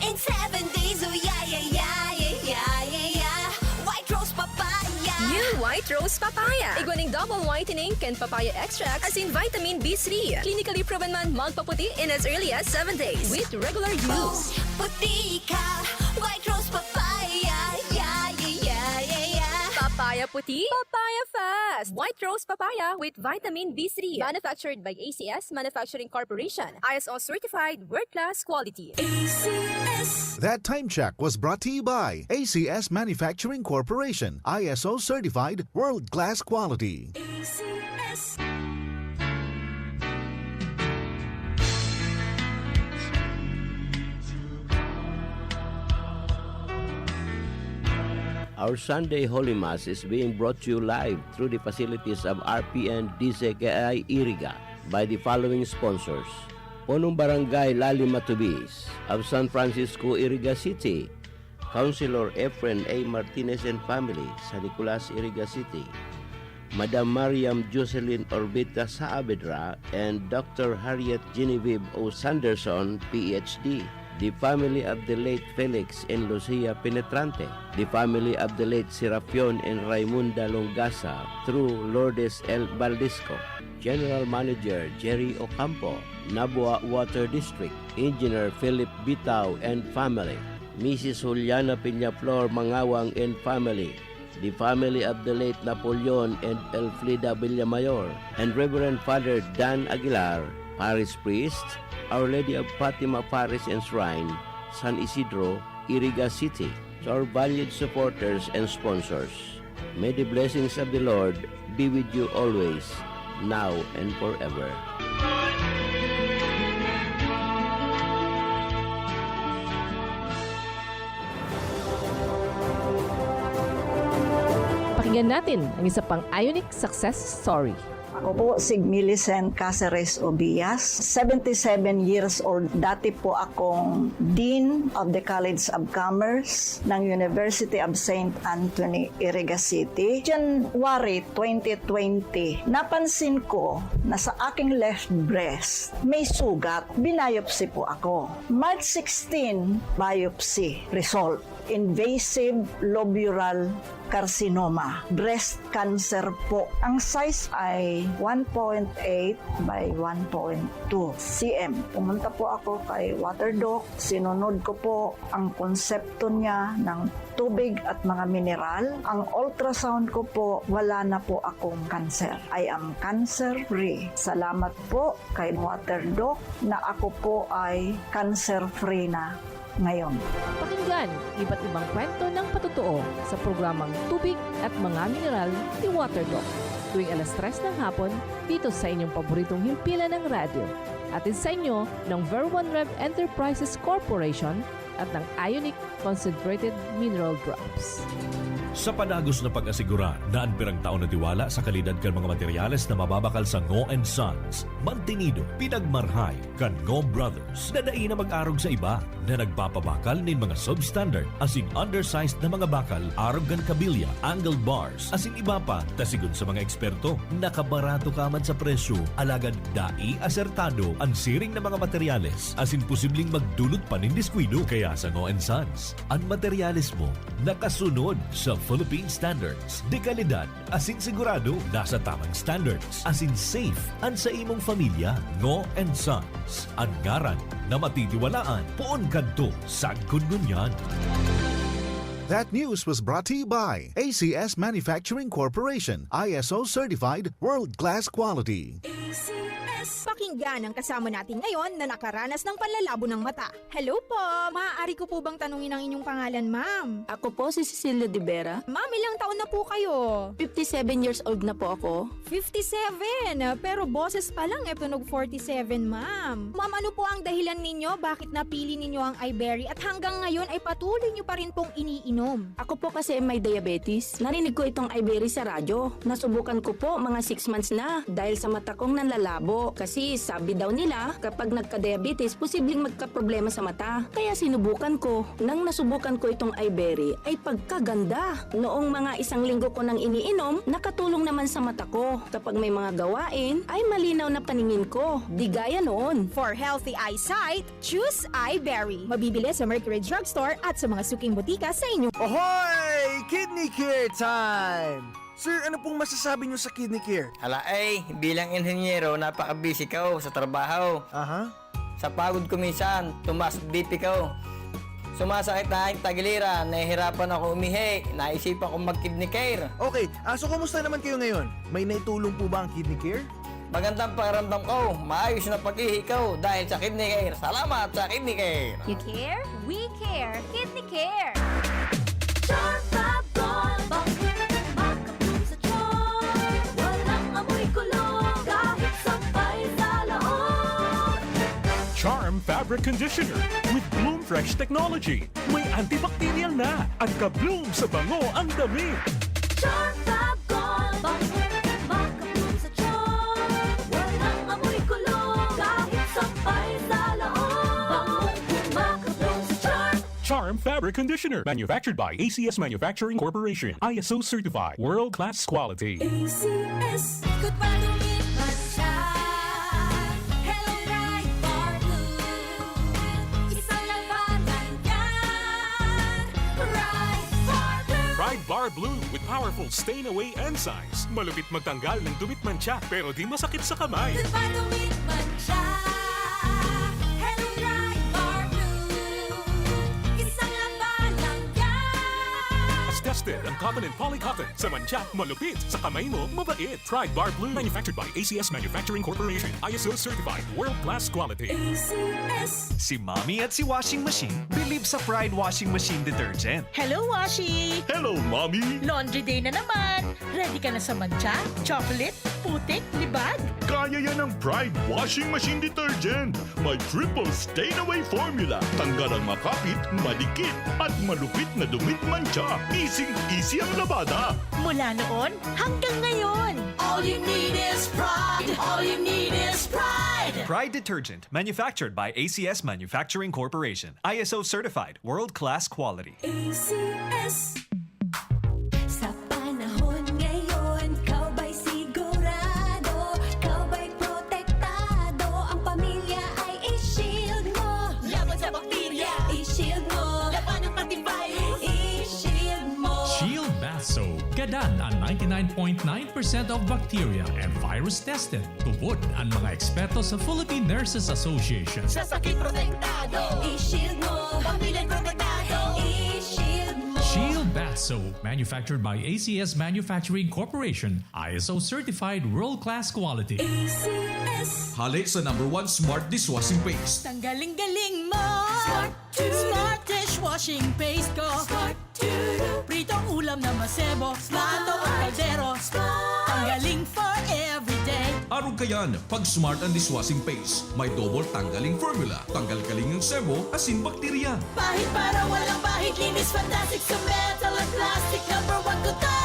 in seven days! Oh, yeah, yeah, yeah! White Rose Papaya! New White Rose Papaya. Igwa ning double whitening kan papaya extract asin vitamin B three. Clinically proven man magpaputi in as early as seven days with regular use. Boom! Puti ka! White Rose Papaya! Yeah, yeah, yeah, yeah, yeah! Papaya puti, papaya fast! White Rose Papaya with vitamin B three. Manufactured by A C S Manufacturing Corporation. I S O certified, world-class quality. A C S. That time check was brought to you by A C S Manufacturing Corporation, I S O certified, world-class quality. A C S. Our Sunday Holy Mass is being brought to you live through the facilities of R P N D C K I Iriga by the following sponsors: Punong Barangay Lali Matubis of San Francisco, Iriga City, Councilor Efren A Martinez and family, San Nicolas, Iriga City, Madam Mariam Jocelyn Orbita Saavedra and Doctor Harriet Genevieve O Sanderson, P H D, the family of the late Felix and Lucia Penetrante, the family of the late Serapion and Raimunda Longasa through Lourdes L Baldisco, General Manager Jerry Ocampo, Nabua Water District, Engineer Philip Bitao and family, Missus Juliana Peñaflor Mangawang and family, the family of the late Napoleon and Elfrida Villamayor, and Reverend Father Dan Aguilar, Parish Priest, Our Lady of Fatima Parish and Shrine, San Isidro, Iriga City. To our valued supporters and sponsors, may the blessings of the Lord be with you always, now and forever. Pakinggan natin ang isa pang Ionic success story. Ako po si Millicent Caceres Obias, seventy-seven years old. Dati po akong Dean of the College of Commerce ng University of Saint Anthony, Iriga City. January twenty twenty, napansin ko na sa aking left breast may sugat. Binayopsi po ako. March sixteen, biopsy result, invasive lobular carcinoma, breast cancer po. Ang size ay one point eight by one point two C M. Pumunta po ako kay Water Doc. Sinunod ko po ang konsepto niya ng tubig at mga mineral. Ang ultrasound ko po, wala na po akong cancer. I am cancer free. Salamat po kay Water Doc na ako po ay cancer free na ngayon. Pakinggan iba't ibang kwento ng patotoo sa programang Tubig at Mga Mineral ni Water Doc, tuwing alas tres ng hapon dito sa inyong paboritong himpilan ng radyo. Hatid sa inyo ng Ver One Rev Enterprises Corporation at ng Ionic Concentrated Mineral Drops. Sa padagos na pag-asigurar na an pirang taon na tiwala sa kalidad kan mga materyales na mababakal sa Ngo and Sons, mantinido, pinagmarhay kan Ngo Brothers na dai na mag-arog sa iba na nagpapabakal nin mga substandard asin undersized na mga bakal arog kan kabilya, angle bars, asin iba pa, ta sigon sa mga eksperto, nakabarato ka man sa presyo, alagad dai asertado an siring na mga materyales asin posibleng magdulot pa nin diskuido. Kaya sa Ngo and Sons, an materyales mo nakasunod sa Philippine Standards de Kalidad asin sigurado nasa tamang standards asin safe an sa imong familya. Ngo and Sons, an ngaran na matitiwalaan poon kadto sagkod ngunyan. That news was brought to you by A C S Manufacturing Corporation, I S O certified, world-class quality. A C S. Pakinggan ang kasama natin ngayon na nakaranas ng panlalabo ng mata. Hello po! Maaari ko po bang tanungin ang inyong pangalan, ma'am? Ako po si Cecilia de Vera. Ma'am, ilang taon na po kayo? fifty-seven years old na po ako. fifty-seven! Pero boses pa lang, e tunog forty-seven, ma'am. Ma'am, ano po ang dahilan ninyo bakit napili ninyo ang Iberry at hanggang ngayon ay patuloy nyo pa rin pong iniinom? Ako po kasi may diabetes. Narinig ko itong Iberry sa radyo. Nasubukan ko po mga six months na dahil sa mata kong nanlalabo. Kasi sabi daw nila, kapag nagka-diabetes, posibleng magkaproblema sa mata. Kaya sinubukan ko. Nang nasubukan ko itong Iberry, ay pagkaganda. Noong mga isang linggo ko nang iniinom, nakatulong naman sa mata ko. Kapag may mga gawain, ay malinaw na paningin ko. Di gaya noon. For healthy eyesight, choose Iberry. Mabibili sa Mercury Drugstore at sa mga suking botika sa inyong Ohoy! Kidney Care time! Sir, ano pong masasabi niyo sa Kidney Care? Hala ay, bilang inhenyero, napaka-busy ko sa trabaho. Aha. Sa pagod ko minsan, tumaas B P ko. Sumasakit na aking tagiliran, nahihirapan ako umihi, naisipan kong mag-Kidney Care. Okay, ah, so kumusta naman kayo ngayon? May naitulong po ba ang Kidney Care? Magandang pakiramdam ko, maayos na pag-ihi ko dahil sa Kidney Care. Salamat sa Kidney Care! You care? We care! Kidney Care! Charm Fab Gold, bang makaplum sa charm. Walang amoy kulog, kahit sampay sa loob. Charm Fabric Conditioner with Bloom Fresh Technology. May antibacterial na at ka-bloom sa bango ang damit. Charm Fab Gold, bang makaplum sa charm. Walang amoy kulog, kahit sampay sa loob. Bang makaplum sa charm. Charm Fabric Conditioner, manufactured by A C S Manufacturing Corporation, I S O certified, world class quality. A C S. Ikot pa, tumit man siya. Hello, Ride Bar Blue. Isang labanan yan. Ride Bar Blue. Pride Bar Blue with powerful stain away enzymes. Malupit magtanggal ng dumit mantsa pero di masakit sa kamay. Ikot pa, tumit man siya. Hello, Ride Bar Blue. Isang labanan yan. Tested ang cotton and poly cotton. Sa mantsa, malupit. Sa kamay mo, mabait. Pride Bar Blue. Manufactured by A C S Manufacturing Corporation. I S O certified. World class quality. A C S. Si Mommy at si Washing Machine believe sa Pride Washing Machine Detergent. Hello, Washi! Hello, Mommy! Laundry day na naman! Ready ka na sa mantsa, chocolate, Putik, libag? Kaya yan ng Pride Washing Machine Detergent. May triple stain away formula. Tanggal ang makapit, madikit, at malupit na dumit mantsa. Easy-easy ang labada. Mula noon hanggang ngayon. All you need is Pride. All you need is Pride. Pride Detergent, manufactured by A C S Manufacturing Corporation. I S O certified, world-class quality. A C S. Sa panahon ngayon, ikaw ba'y sigurado? Ikaw ba'y protektado? Ang pamilya ay i-shield mo. Laban sa bakterya. I-shield mo. Labanan pati virus. I-shield mo. Shield Bath Soap. Gadan ang ninety-nine point nine percent of bacteria and virus tested. Tubod ang mga eksperto sa Philippine Nurses Association. Sa sakit protektado. I-shield mo. Pamilya protektado. I-shield mo. Shield Bath Soap, manufactured by A C S Manufacturing Corporation, I S O certified world-class quality. A C S. Hali sa number one smart dishwashing paste. Tanggaling-galing mo. Smart. Smart dishwashing paste ko. Smart. Pritong ulam na masebo. Smart. Plato o kaldero. Smart. Tanggaling for everyday. Arog kayan, pag Smart ang dishwashing paste. May double tanggaling formula. Tanggal galing ang sebo, asin bakterya. Pahid para walang bahid. Linis fantastic sa metal at plastic. Number one ko to.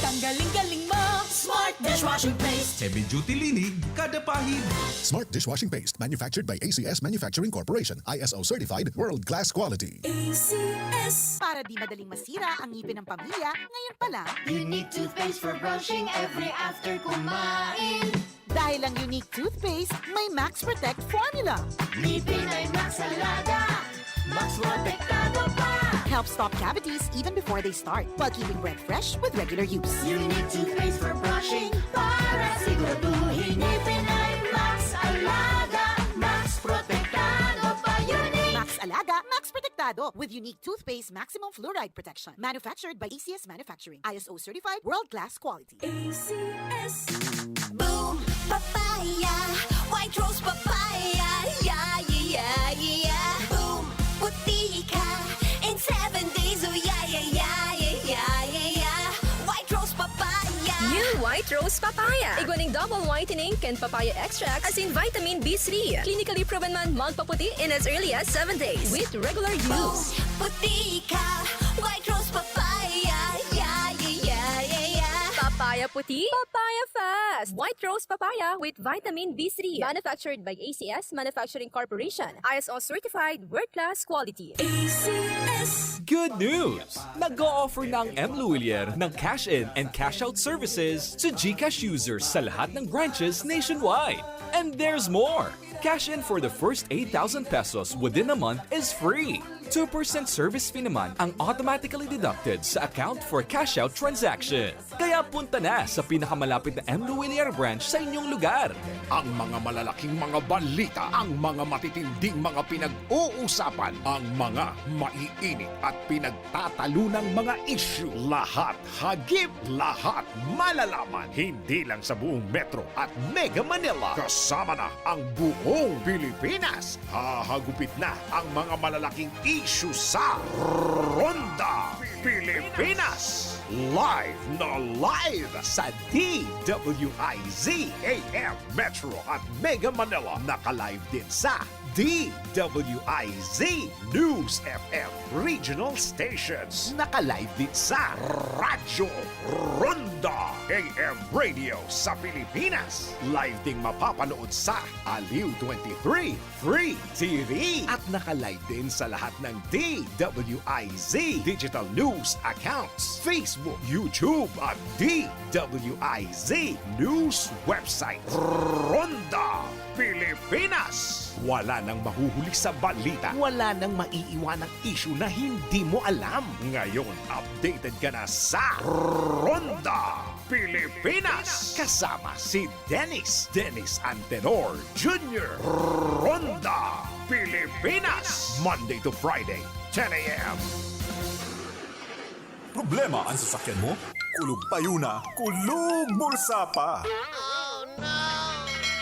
Tanggaling-galing mo. Smart dishwashing paste. Heavy duty linig, kada pahid. Smart dishwashing paste, manufactured by A C S Manufacturing Corporation, I S O certified, world class quality. A C S. Para di madaling masira ang ngipin ng pamilya, ngayon pa lang. Unique toothpaste for brushing every after kumain. Dahil ang Unique Toothpaste may Max Protect Formula. Ngipin ay Max Alaga, Max Protektado pa. Helps stop cavities even before they start, while keeping breath fresh with regular use. Unique Toothpaste for brushing, para siguraduhin ngipin ay Max Alaga, Max Protektado pa. Unique. Max Alaga, Max Protektado, with Unique Toothpaste Maximum Fluoride Protection. Manufactured by A C S Manufacturing. I S O certified, world-class quality. A C S. Boom! Papaya! White Rose Papaya! Yeah, yeah, yeah, yeah! Boom! Puti ka in seven days! Oh, yeah, yeah, yeah! White Rose Papaya! New White Rose Papaya! Igwa nin double whitening kan papaya extract asin vitamin B three. Clinically proven man magpaputi in as early as seven days with regular use. Boom! Puti ka! White Rose Papaya! Yeah, yeah, yeah, yeah, yeah! Papaya puti, papaya fast! White Rose Papaya with vitamin B three. Manufactured by A C S Manufacturing Corporation. I S O certified, world-class quality. A C S. Good news! Nag-o-offer na ang M Lhuillier ng cash-in and cash-out services sa GCash users sa lahat ng branches nationwide. And there's more! Cash in for the first eight thousand pesos within a month is free. Two percent service fee naman ang automatically deducted sa account for cash-out transaction. Kaya punta na sa pinakamalapit na M Lhuillier branch sa inyong lugar. Ang mga malalaking mga balita, ang mga matitinding mga pinag-uusapan, ang mga maiinit at pinagtatalunang mga issue, lahat hagip, lahat malalaman, hindi lang sa buong Metro at Mega Manila, kasama na ang buong Pilipinas. Hahagupit na ang mga malalaking issue sa Ronda Pilipinas. Live na live sa D W I Z A M Metro at Mega Manila. Naka-live din sa D W I Z News F M Regional Stations. Naka-live din sa Radyo Ronda A M Radio sa Pilipinas. Live ding mapapanood sa Aliw twenty-three Free T V. At naka-live din sa lahat ng D W I Z Digital News accounts, Facebook, YouTube, at D W I Z News website. Ronda Pilipinas. Wala nang mahuhuli sa balita. Wala nang maiiwanang issue na hindi mo alam. Ngayon, updated ka na sa Ronda Pilipinas. Kasama si Dennis, Dennis Antenor Junior. Ronda Pilipinas. Monday to Friday, ten A M. Problema ang sasakyan mo? Kulog payo na, kulog bulsa pa!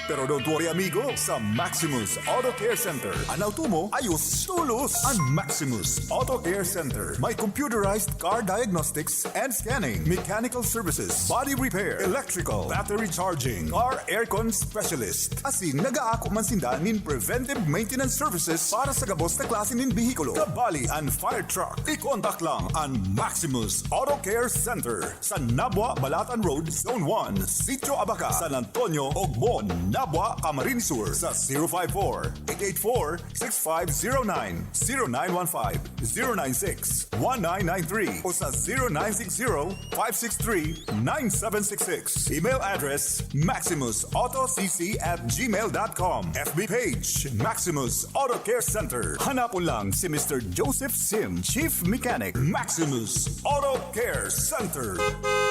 Pero don't worry, amigo. Sa Maximus Auto Care Center, an auto mo, ayos, tulos. An Maximus Auto Care Center may computerized car diagnostics and scanning, mechanical services, body repair, electrical, battery charging, car aircon specialist. Asin nag-aako man sinda nin preventive maintenance services para sa gabos na klase nin behikulo. Kabali an fire truck. I-contact lang an Maximus Auto Care Center sa Nabua, Balatan Road, Zone one, Sitio Abaca, San Antonio, Ogmon, Nabua, Camarines Sur sa zero five four, eight eight four, six five zero nine, zero nine one five, zero nine six, one nine nine three o sa zero nine six zero, five six three, nine seven six six. Email address, maximus auto c c at gmail dot com. F B page, Maximus Auto Care Center. Hanapon lang si Mister Joseph Sim, Chief Mechanic, Maximus Auto Care Center.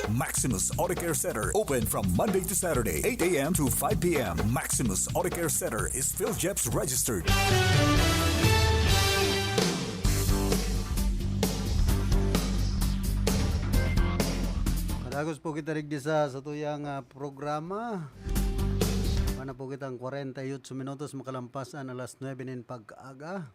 Maximus Auto Care Center, open from Monday to Saturday, eight a m to five p m. Maximus Auto Care Center is PhilGEPS registered. Kadagos po kita digdi sa satuyang, ah, programa. Mana po kitang kwarenta y ocho minutos makalampas an alas nuebe nin pag-aga.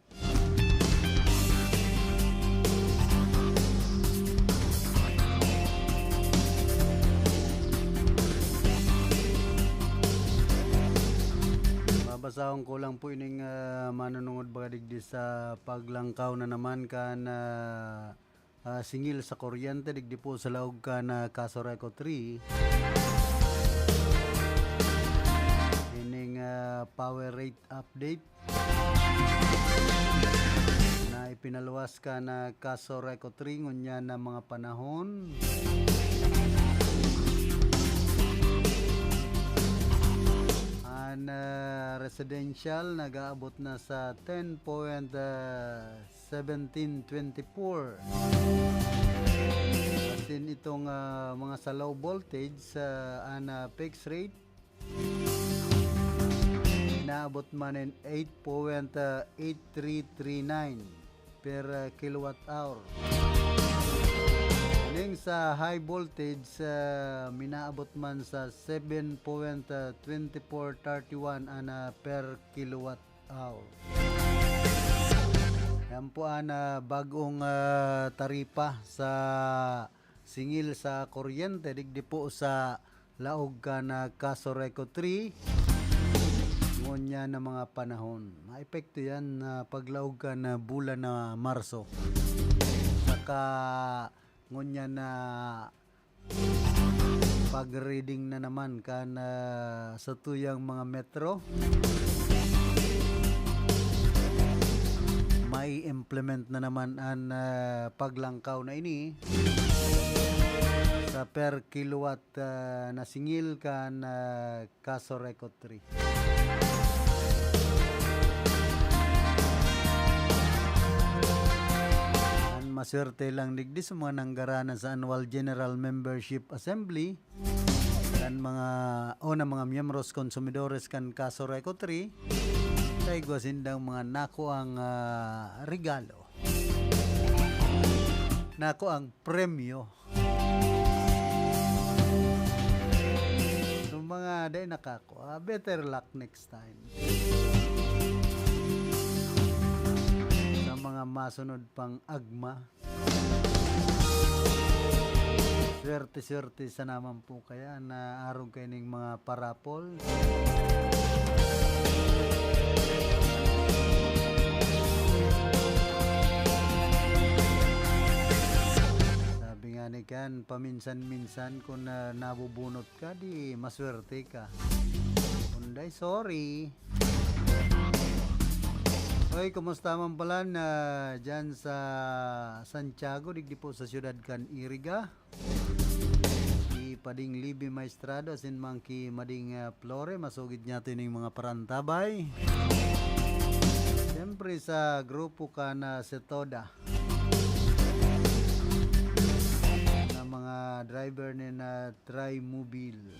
Babasahon ko lang po ining, ah, manunungod baga digdi sa paglangkaw na naman kan, ah, ah, singil sa kuryente digdi po sa laog kan, ah, Casureco three. Ining, ah, power rate update na ipinaluwas kan, ah, Casureco three ngunyan na mga panahon. An, ah, residential nag-aabot na sa ten point, ah, seventeen twenty-four. Asin itong, ah, mga sa low voltage, ah, an, ah, fixed rate, inaabot man nin eight point eight three three nine per, ah, kilowatt hour. Ning sa high voltage, ah, minaabot man sa seven point twenty-four thirty-one an, ah, per kilowatt hour. Yan po an, ah, bagong, ah, taripa sa singil sa kuryente digdi po sa laog kan, ah, Casureco three. Ngunyan na mga panahon, maepekto yan na paglaog kan, ah, bulan na Marso. Saka ngunyan na pag-reading na naman kan, ah, satuyang mga metro. Mai-implement na naman an, ah, paglangkaw na ini sa per kilowatt, ah, na singil kan, ah, Casureco three. An maswerte lang digdi sa mga nanggaranan sa Annual General Membership Assembly, kan mga, o na mga miyembros, konsumidores kan Casureco three, ta igwa sindang mga nakuang, ah, regalo. Nakuang premyo. So, mga dai nakakua, better luck next time. Sa mga masunod pang agma, swerte-swerte sana man po kaya na arog kaining mga parapol. Sabi nga ni kan, paminsan-minsan kun, ah, nabubunot ka, di maswerte ka. Kun dai, sorry. Oy, kumusta man pala na diyan sa Santiago, digdi po sa siyudad kan Iriga? Ki Pading Libby Maestrado asin man ki Mading, ah, Flore, masugid niyato ining mga parantabay. Siyempre sa grupo kan, ah, Setoda na mga driver nin, ah, Trimobile.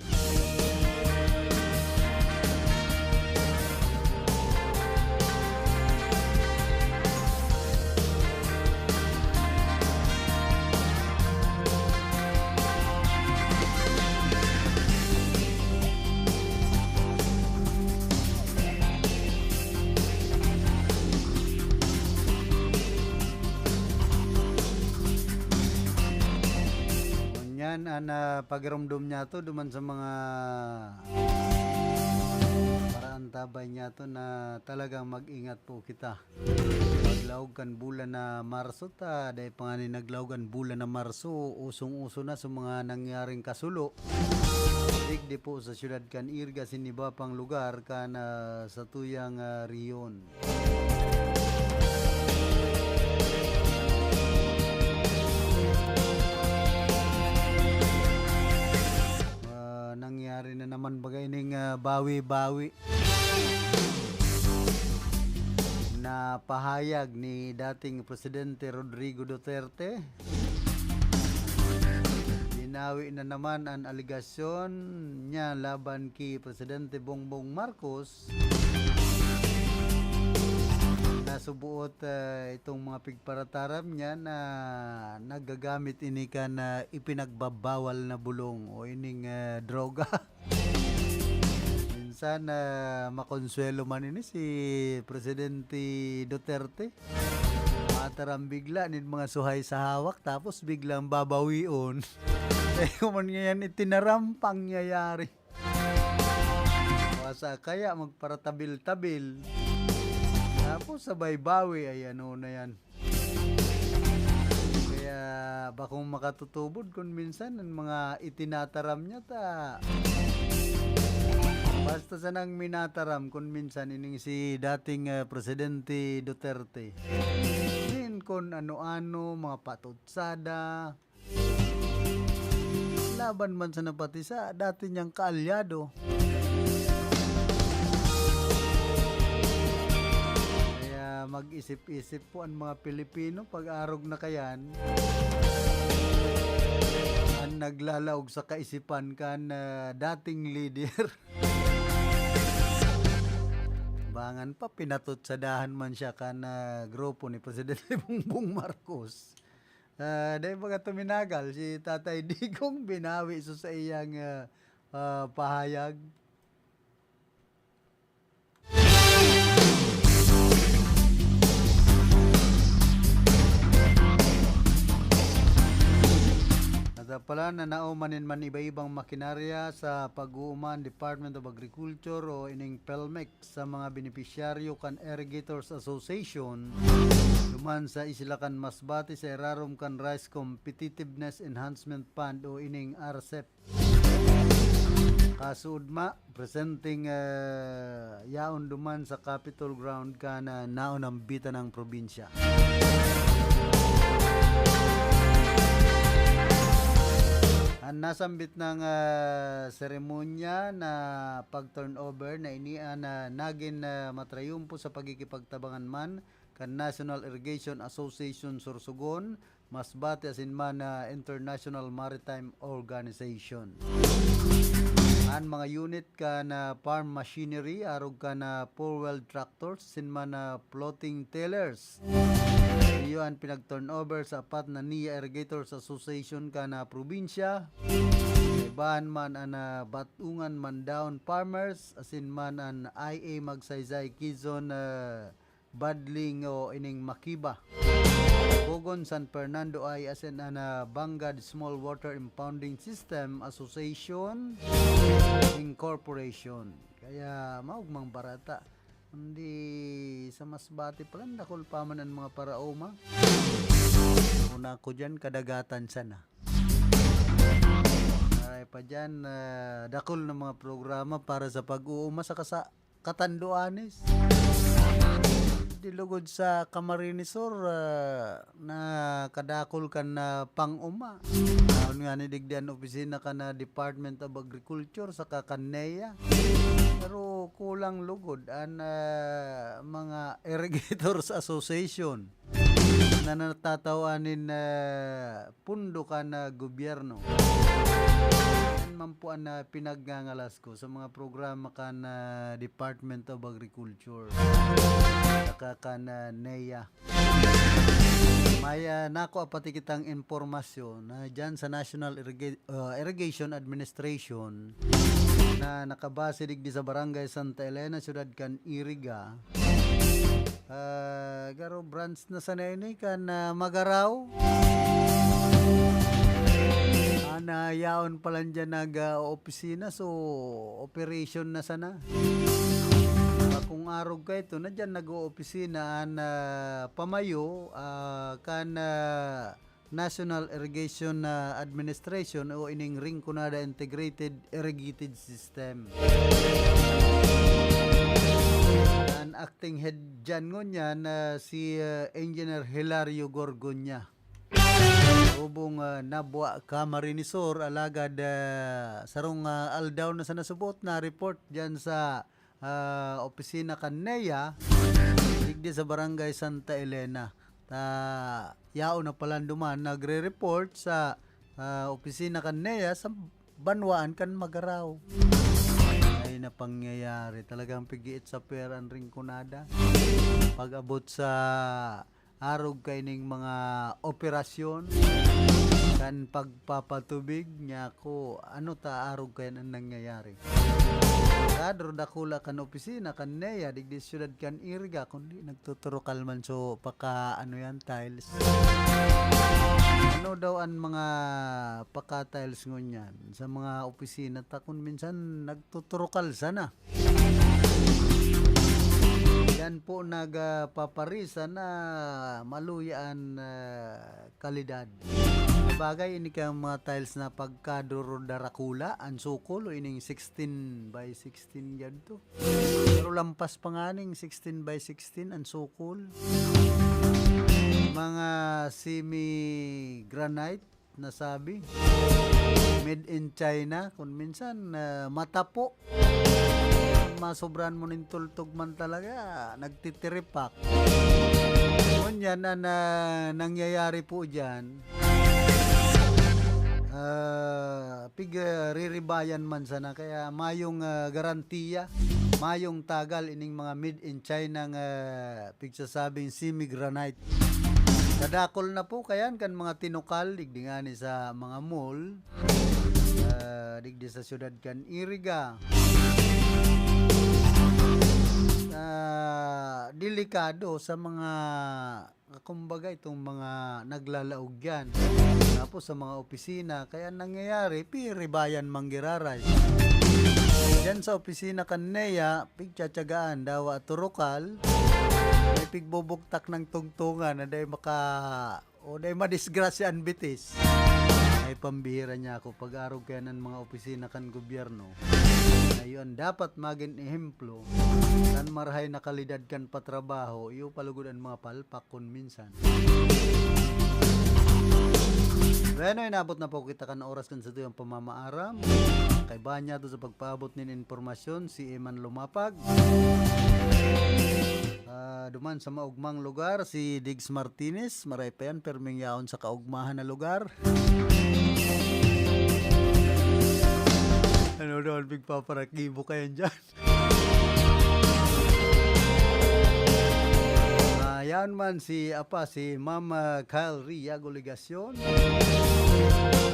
Yan an, ah, pagiromdom niyato duman sa mga paraantabay niyato na talagang mag-ingat po kita. Paglaog kan bulan na Marso ta, dai pa ngani naglaog an bulan na Marso, usong-uso na sa mga nangyaring kasulo. Digdi po sa siyudad kan Iriga, asin iba pang lugar kan, ah, satuyang, ah, rehiyon. Ah, nangyari na naman baga ining, ah, bawi-bawi na pahayag ni dating Presidente Rodrigo Duterte. Binawi na naman an alegasyon niya laban ki Presidente Bongbong Marcos. Nasubuot, ah, itong mga pigparataram niya na naggagamit ini kan, ah, ipinagbabawal na bulong o ining, ah, droga. Minsan, ah, makonsuwelo man ini si Presidente Duterte. Mataram bigla nin mga suhay sa hawak, tapos biglang babawion. Eh, kuman ngayon, itinaram, pangyayari. O sa kaya magparatabil-tabil. Tapos sabay bawi, ay ano na yan. Kaya bakong makatutubod kun minsan ang mga itinataram niya ta. Basta sanang minataram kun minsan ining si dating, eh, Presidente Duterte. Din kun ano-ano, mga patutsada, laban man sana pati sa dati niyang kaalyado. Kaya mag-isip-isip po ang mga Pilipino pag arog na kayan. Ang naglalaog sa kaisipan kan, ah, dating leader. Bangan pa, pinatutsadahan man siya kan, ah, grupo ni Presidente Bongbong Marcos. Ah, dai baga tuminagal, si Tatay Digong binawi sa saiyang, ah, ah, pahayag. Natapalan na nauman nin man iba-ibang makinarya sa pag-uuma an Department of Agriculture o ining PELMEC sa mga benepisyaryo kan Irrigators Association duman sa Isla kan Masbate sa irarom kan Rice Competitiveness Enhancement Fund o ining RCEP. Kasuodma, presenting, eh, yaon duman sa Capitol Ground kan naunambitan ng probinsya. Ang nasambit ng, ah, seremonya na pag-turnover na ini an, ah, nagin, ah, matrayumpo sa pagkikipagtabangan man kan National Irrigation Association Sorsogon, Masbate asin man na International Maritime Organization. An mga unit kan, ah, farm machinery, arog kan, ah, four-wheel tractors, asin man na floating tillers. Iyo an pinag-turnover sa apat na NIA Irrigators Association kan, ah, probinsya. Kaibahan man an, ah, Batungan Mandaon Farmers, asin man an I A Magsaysay Quezon, ah, Badling o ining Makiba. Pogon San Fernando ay asin an, ah, Bangad Small Water Impounding System Association Incorporation. Kaya maugmang barata. Kundi sa Masbate pala, dakul pa man an mga paraoma. Una ko diyan, kadagatan sana. Aray pa diyan, ah, dakul na mga programa para sa pag-uuma saka sa Catanduanes. Di lugod sa Camarines Sur, ah, na kadakul kan, ah, pang-uma. Aon nga ni digdi an opisina kan, ah, Department of Agriculture saka kan NEA. Pero kulang lugod an, ah, mga Irrigators Association na natatawan nin, ah, pundo kan, ah, gobyerno. Yan man po an, ah, pinagngangalas ko sa mga programa kan, ah, Department of Agriculture saka kan, ah, NEA. May, ah, nakuha pati kitang impormasyon na dyan sa National Irriga-, ah, Irrigation Administration na nakabase digdi sa Barangay Santa Elena, siyudad kan Iriga. Ah, garo branch na sana ini kan, ah, Magarao. Ana, Yaon pa lang dyan nag-opisina, so operation na sana. Bakong arog ka ito, na dyan nag-oopisina an ah, pamayo ah, kan ah, National Irrigation ah, Administration o ining Rinconada Integrated Irrigated System. An acting head dyan ngunyan na si ah, Engineer Hilario Gorgonya. Subong ah, nabwa ka marinisor, alagad ah, sarong ah, aldaw na sa nasubot na report dyan sa ah, opisina kan neya, digdi sa Barangay Santa Elena. Ta, yaon na palan duman nagre-report sa ah, opisina kan neya sa banwaan kan Magaraw. Ay, napangyayari. Talagang pigiit sa pera ang Rinconada. Pag-abot sa arog kaining mga operasyon kan pagpapatubig niya ko, ano ta arog kayan ang nangyayari? Kadro dakula kan opisina kan neya digdi siyudad kan Iriga, kundi nagtuturukal man so paka ano yan, tiles. Ano daw ang mga paka tiles ngunyan sa mga opisina ta kun minsan nagtuturukal sana? Yan po nagpaparisa na maluya an ah, kalidad. Sabagay, ini kayang mga tiles na pagkaduro darakula, ang sukol, o ining sixteen by sixteen yan to. Pero lampas pa nga ning sixteen by sixteen ang sukol. Mga semi-granite na sabi. Made in China. Kung minsan, ah, matapo. Masobrahan mo nin tultog man talaga, nagtitiripak. Ngunyan, an ah, nangyayari po dyan, ah, pig ah, riribayan man sana, kaya mayong ah, garantiya, mayong tagal ining mga made in China nga pigsasabing semi-granite. Kadakol na po kayan kan mga tinukal, digdi ngani sa mga mall, ah, digdi sa siyudad kan Iriga. Ah, delikado sa mga, kumbaga, itong mga naglalaog yan. Tapos sa mga opisina, kaya nangyayari, piribayan manggiraray. Diyan sa opisina kan neya, pigtsatsagaan, dawa turukal, may pigbubuktak ng tungtungan na dahil maka o dai madisgrasya an bitis. Ay pambihira niya ako, pag-arog kaya ng mga opisina kan gobyerno na iyon dapat magin ehemplo kan marahay na kalidad kan patrabaho, iyo palugod an mga palpak kun minsan. Bueno, inabot na po kita kan oras kan satuyang pamamaaram. Kaibahan niya to sa pagpaabot nin impormasyon, si Eman Lumapag. Ah, duman sa maugmang lugar, si Diggs Martinez, maray pa yan, perming yaon sa kaugmahan na lugar. Ano daw ang pigpaparakibo kayan dyan? Ah, yan man si, apa, si Ma'am ah, Kyle Riago Legacion.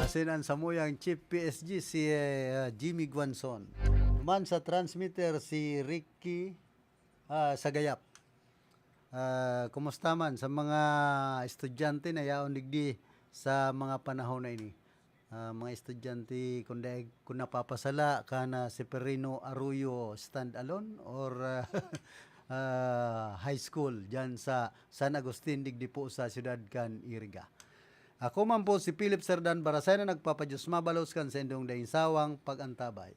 Asin ang samuyang Chief P S G, si eh, ah, Jimmy Guanzon. Duman sa transmitter, si Ricky ah, Sagayap. Ah, kumusta man sa mga estudyante na yaon digdi sa mga panahon na ini? Ah, mga estudyante, kung, dai, kung napapasala ka na si Perino Arroyo stand alone or ah, ah, high school dyan sa San Agustin, digdi po sa siyudad kan Iriga. Ako man po si Philip Serdan Barasay na nagpapadiyos mabalos kan sa indong daing sawang pag-antabay.